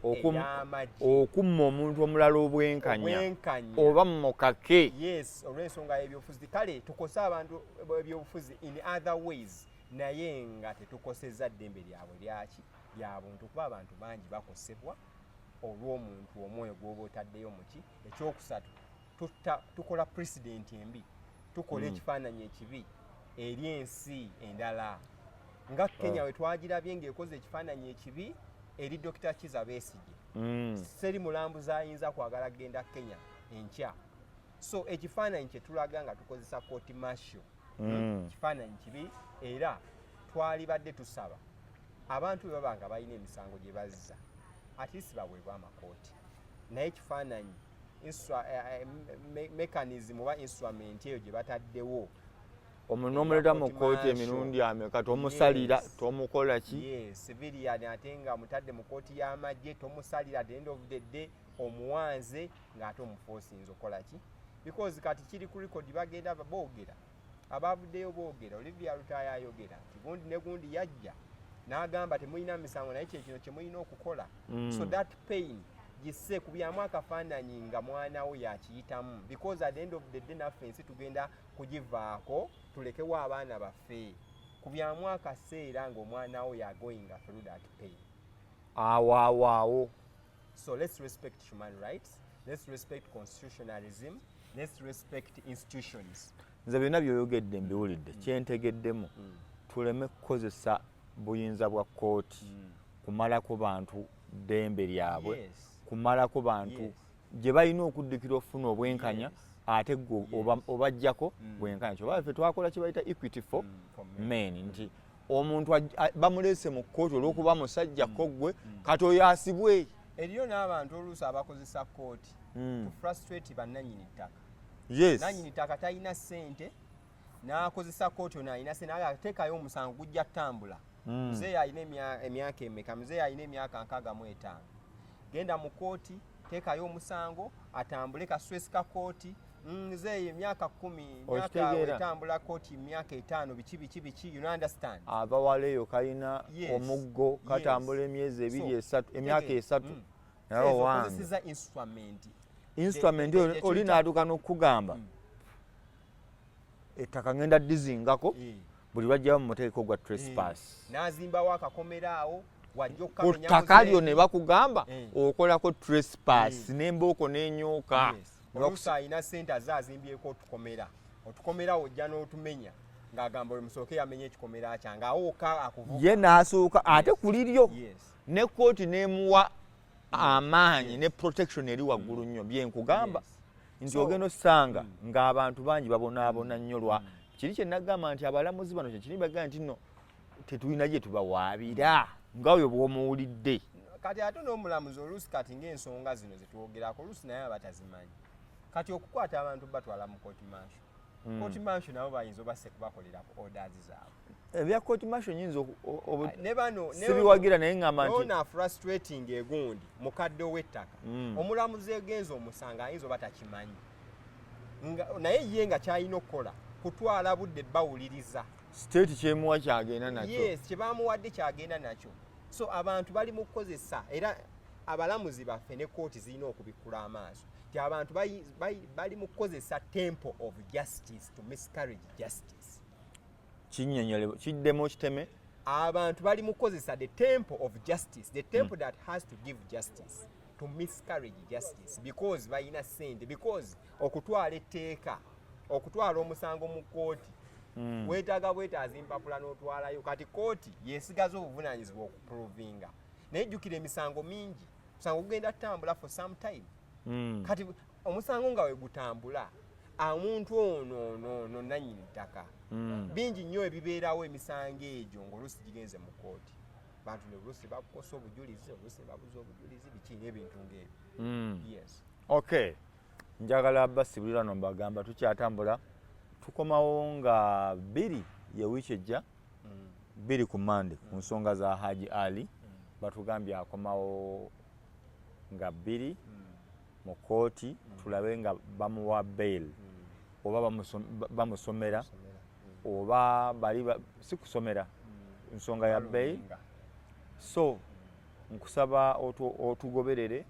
ey'amagye okumma omuntu omulala obwenkanya, obwenkanya, oba mukake. Yes, olw'ensonga y'ebyobufuzi. Kale tukose abantu ebyobufuzi in other ways, naye nga tetukosezza ddembe lyabwe lyaki, lya buntu, kuba abantu bangi bakosebwa olw'omuntu omwoyo gw'oba otaddeyo muki. Ekyokusatu, tukola precedent embi, tukola ekifaananyi ekibi eri ensi endala nga Kenya, we twagirabye ng'ekoze ekifaananyi ekibi eri Dr Kiza Besigye. Seri mulambuzi ayinza kwagala kugenda Kenya enkya. So ekifaananyi kye tulaga nga tukozesa court martial, kifaananyi kibi. Era twalibadde tusaba abantu bwe baba nga balina emisango gye bazza, at least baweebwe amakooti, naye ekifaananyi mechanism oba instrument eyo gye bataddewo Omuntu n'omuleeta mu Court kooti martial. emirundi ameka, tomusalira, tomukola ki? Yes, civilian, ate nga mutadde mu kooti y'amagye, tomusalira. At the end of the day omuwanze ng'ate omuforcinze okola ki? Because kati kiri ku record, bagenda boogera, abavuddeyo boogera. Olivia Lutaaya ayogera nti gundi ne gundi yajja n'agamba temulina misango, naye kyekino kyemulina okukola. So that pain gisse kubyamu akafaananyi nga mwana wo yakiyitamu, because at the end of the day naffe ensi tugenda kugivaako, tulekewo abaana baffe. Kubyamu akaseera ng'omwana wo ya going through that pain. Awo awo awo. So let's respect human rights, let's respect constitutionalism, let's respect institutions. Nze byonna byoyogedde mbiwulidde. Kyentegeddemu, tuleme kukozesa buyinza bwa kkooti kumalako bantu ddembe lyabwe, kumalako bantu gye balina okuddukira okufuna obwenkanya, ate gwe obajjako bwenkanya. Kyoba ffe twakola kye bayita Equity for For men. Men, nti omuntu bamuleese mu kkooti olw'okuba musajja, ko ggwe kati oyo asibwe. Eriyo n'abantu oluusi abakozesa kooti to frustrate bannannyini ttaka. Nannyini ttaka talina ssente, n'akozesa kooti ono alina ssente, naye ateekayo omusango gujja ttambula. Muzeeyi alina emyaka emeka? Muzeeyi alina emyaka 65. Genda mu kooti, teekayo omusango atambule ka stress ka kooti. Muzeeyi emyaka 10, emyaka Okitegeera? etambula kooti emyaka 5, biki biki biki, you don't understand. Ava wala eyo kalina omuggo, katambula emyezi 2, So, 3, emyaka tegeera. 3. Naye So, owange okozeseza instrument. Instrument oyo oli n'atuuka n'okugamba, ettaka ngenda dizingako, buli lwajjayo mu muteeko gwa trespass. N'azimbawo akakomera awo wajja Ku okukamenya. ttaka lyo ne bakugamba okolako trespass n'embooko n'enyooka. Oluusi alina sente aze azimbyeko otukomera, otukomera ojja n'otumenya ng'agamba oyo musooke yamenye ekikomera kyange, awo wokka akuvuga. Ye n'asooka ate ku liryo, ne kooti n'emuwa amaanyi ne protection eri waggulu nnyo. Byenkugamba nti ogenda osanga ng'abantu bangi babonaabona nnyo lwa kiri kye nagamba nti abalamuzi bano kyekiri bagamba nti nno tetulina gye tubawaabira, nga oyo bw'omuwulidde. Kati ate n'omulamuzi oluusi kati ng'ensonga zino zetwogerako oluusi naye aba tazimanyi. Kati okukwata abantu batwala mu court martial, court martial nabo bayinza obasse kubakolera ku orders zaabwe. Ebya court martial nyinza Ne bano sibiwagira, naye ŋŋamba nti ono frustrating egundi mukadde ow'ettaka, omulamuzi egenza omusango ayinza oba takimanyi, naye ye nga kyalina okukola kutwala budde bawuliriza. State kyemuwa kyagenda nakyo. Yes, kyebamuwadde kyagenda nakyo. So abantu bali mu kukozesa, era abalamuzi baffe ne kooti zirina okubikkula amaaso nti abantu bali mu kukozesa temple of justice to miscarriage justice. Kinnyonnyole, kiddemu okiteme. Abantu bali mu kukozesa the temple of justice, the temple that has to give justice, to miscarriage justice because balina sente, because okutwala etteeka, okutwala omusango mu kooti, weetaaga bwetaaza empapula n'otwalayo. Kati kooti yesigaza obuvunaanyizibwa okuprovinga, naye jjukira emisango mingi, omusango gugenda tutambula for some time. Kati omusango nga we gutambula, omuntu ono ono ono nannyini ttaka, bingi nnyo ebibeerawo. Emisango egyo ng'oluusi gigenze mu kooti, bantu ne oluusi bakukosa obujulizi, oluusi ne babuza obujulizi, biki n'ebintu ng'ebyo. Yes. Okay, njagala basibulira no mbagamba tukyatambula, tukomawo nga 2 ye wiiki ejja, 2 ku Mande, ku nsonga za Haji Ali. Batugambye akomawo nga 2 mu kooti, tulabe nga bamuwa bail oba bamusomera oba bali si kusomera nsonga ya bail. So nkusaba otugoberere,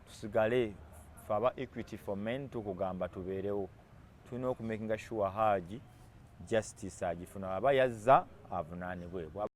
tusigale fe aba Equity for Men tukugamba tubeerewo. Tulina okumakinga sure Haji justice agifuna, aba yazza avunaanibwe.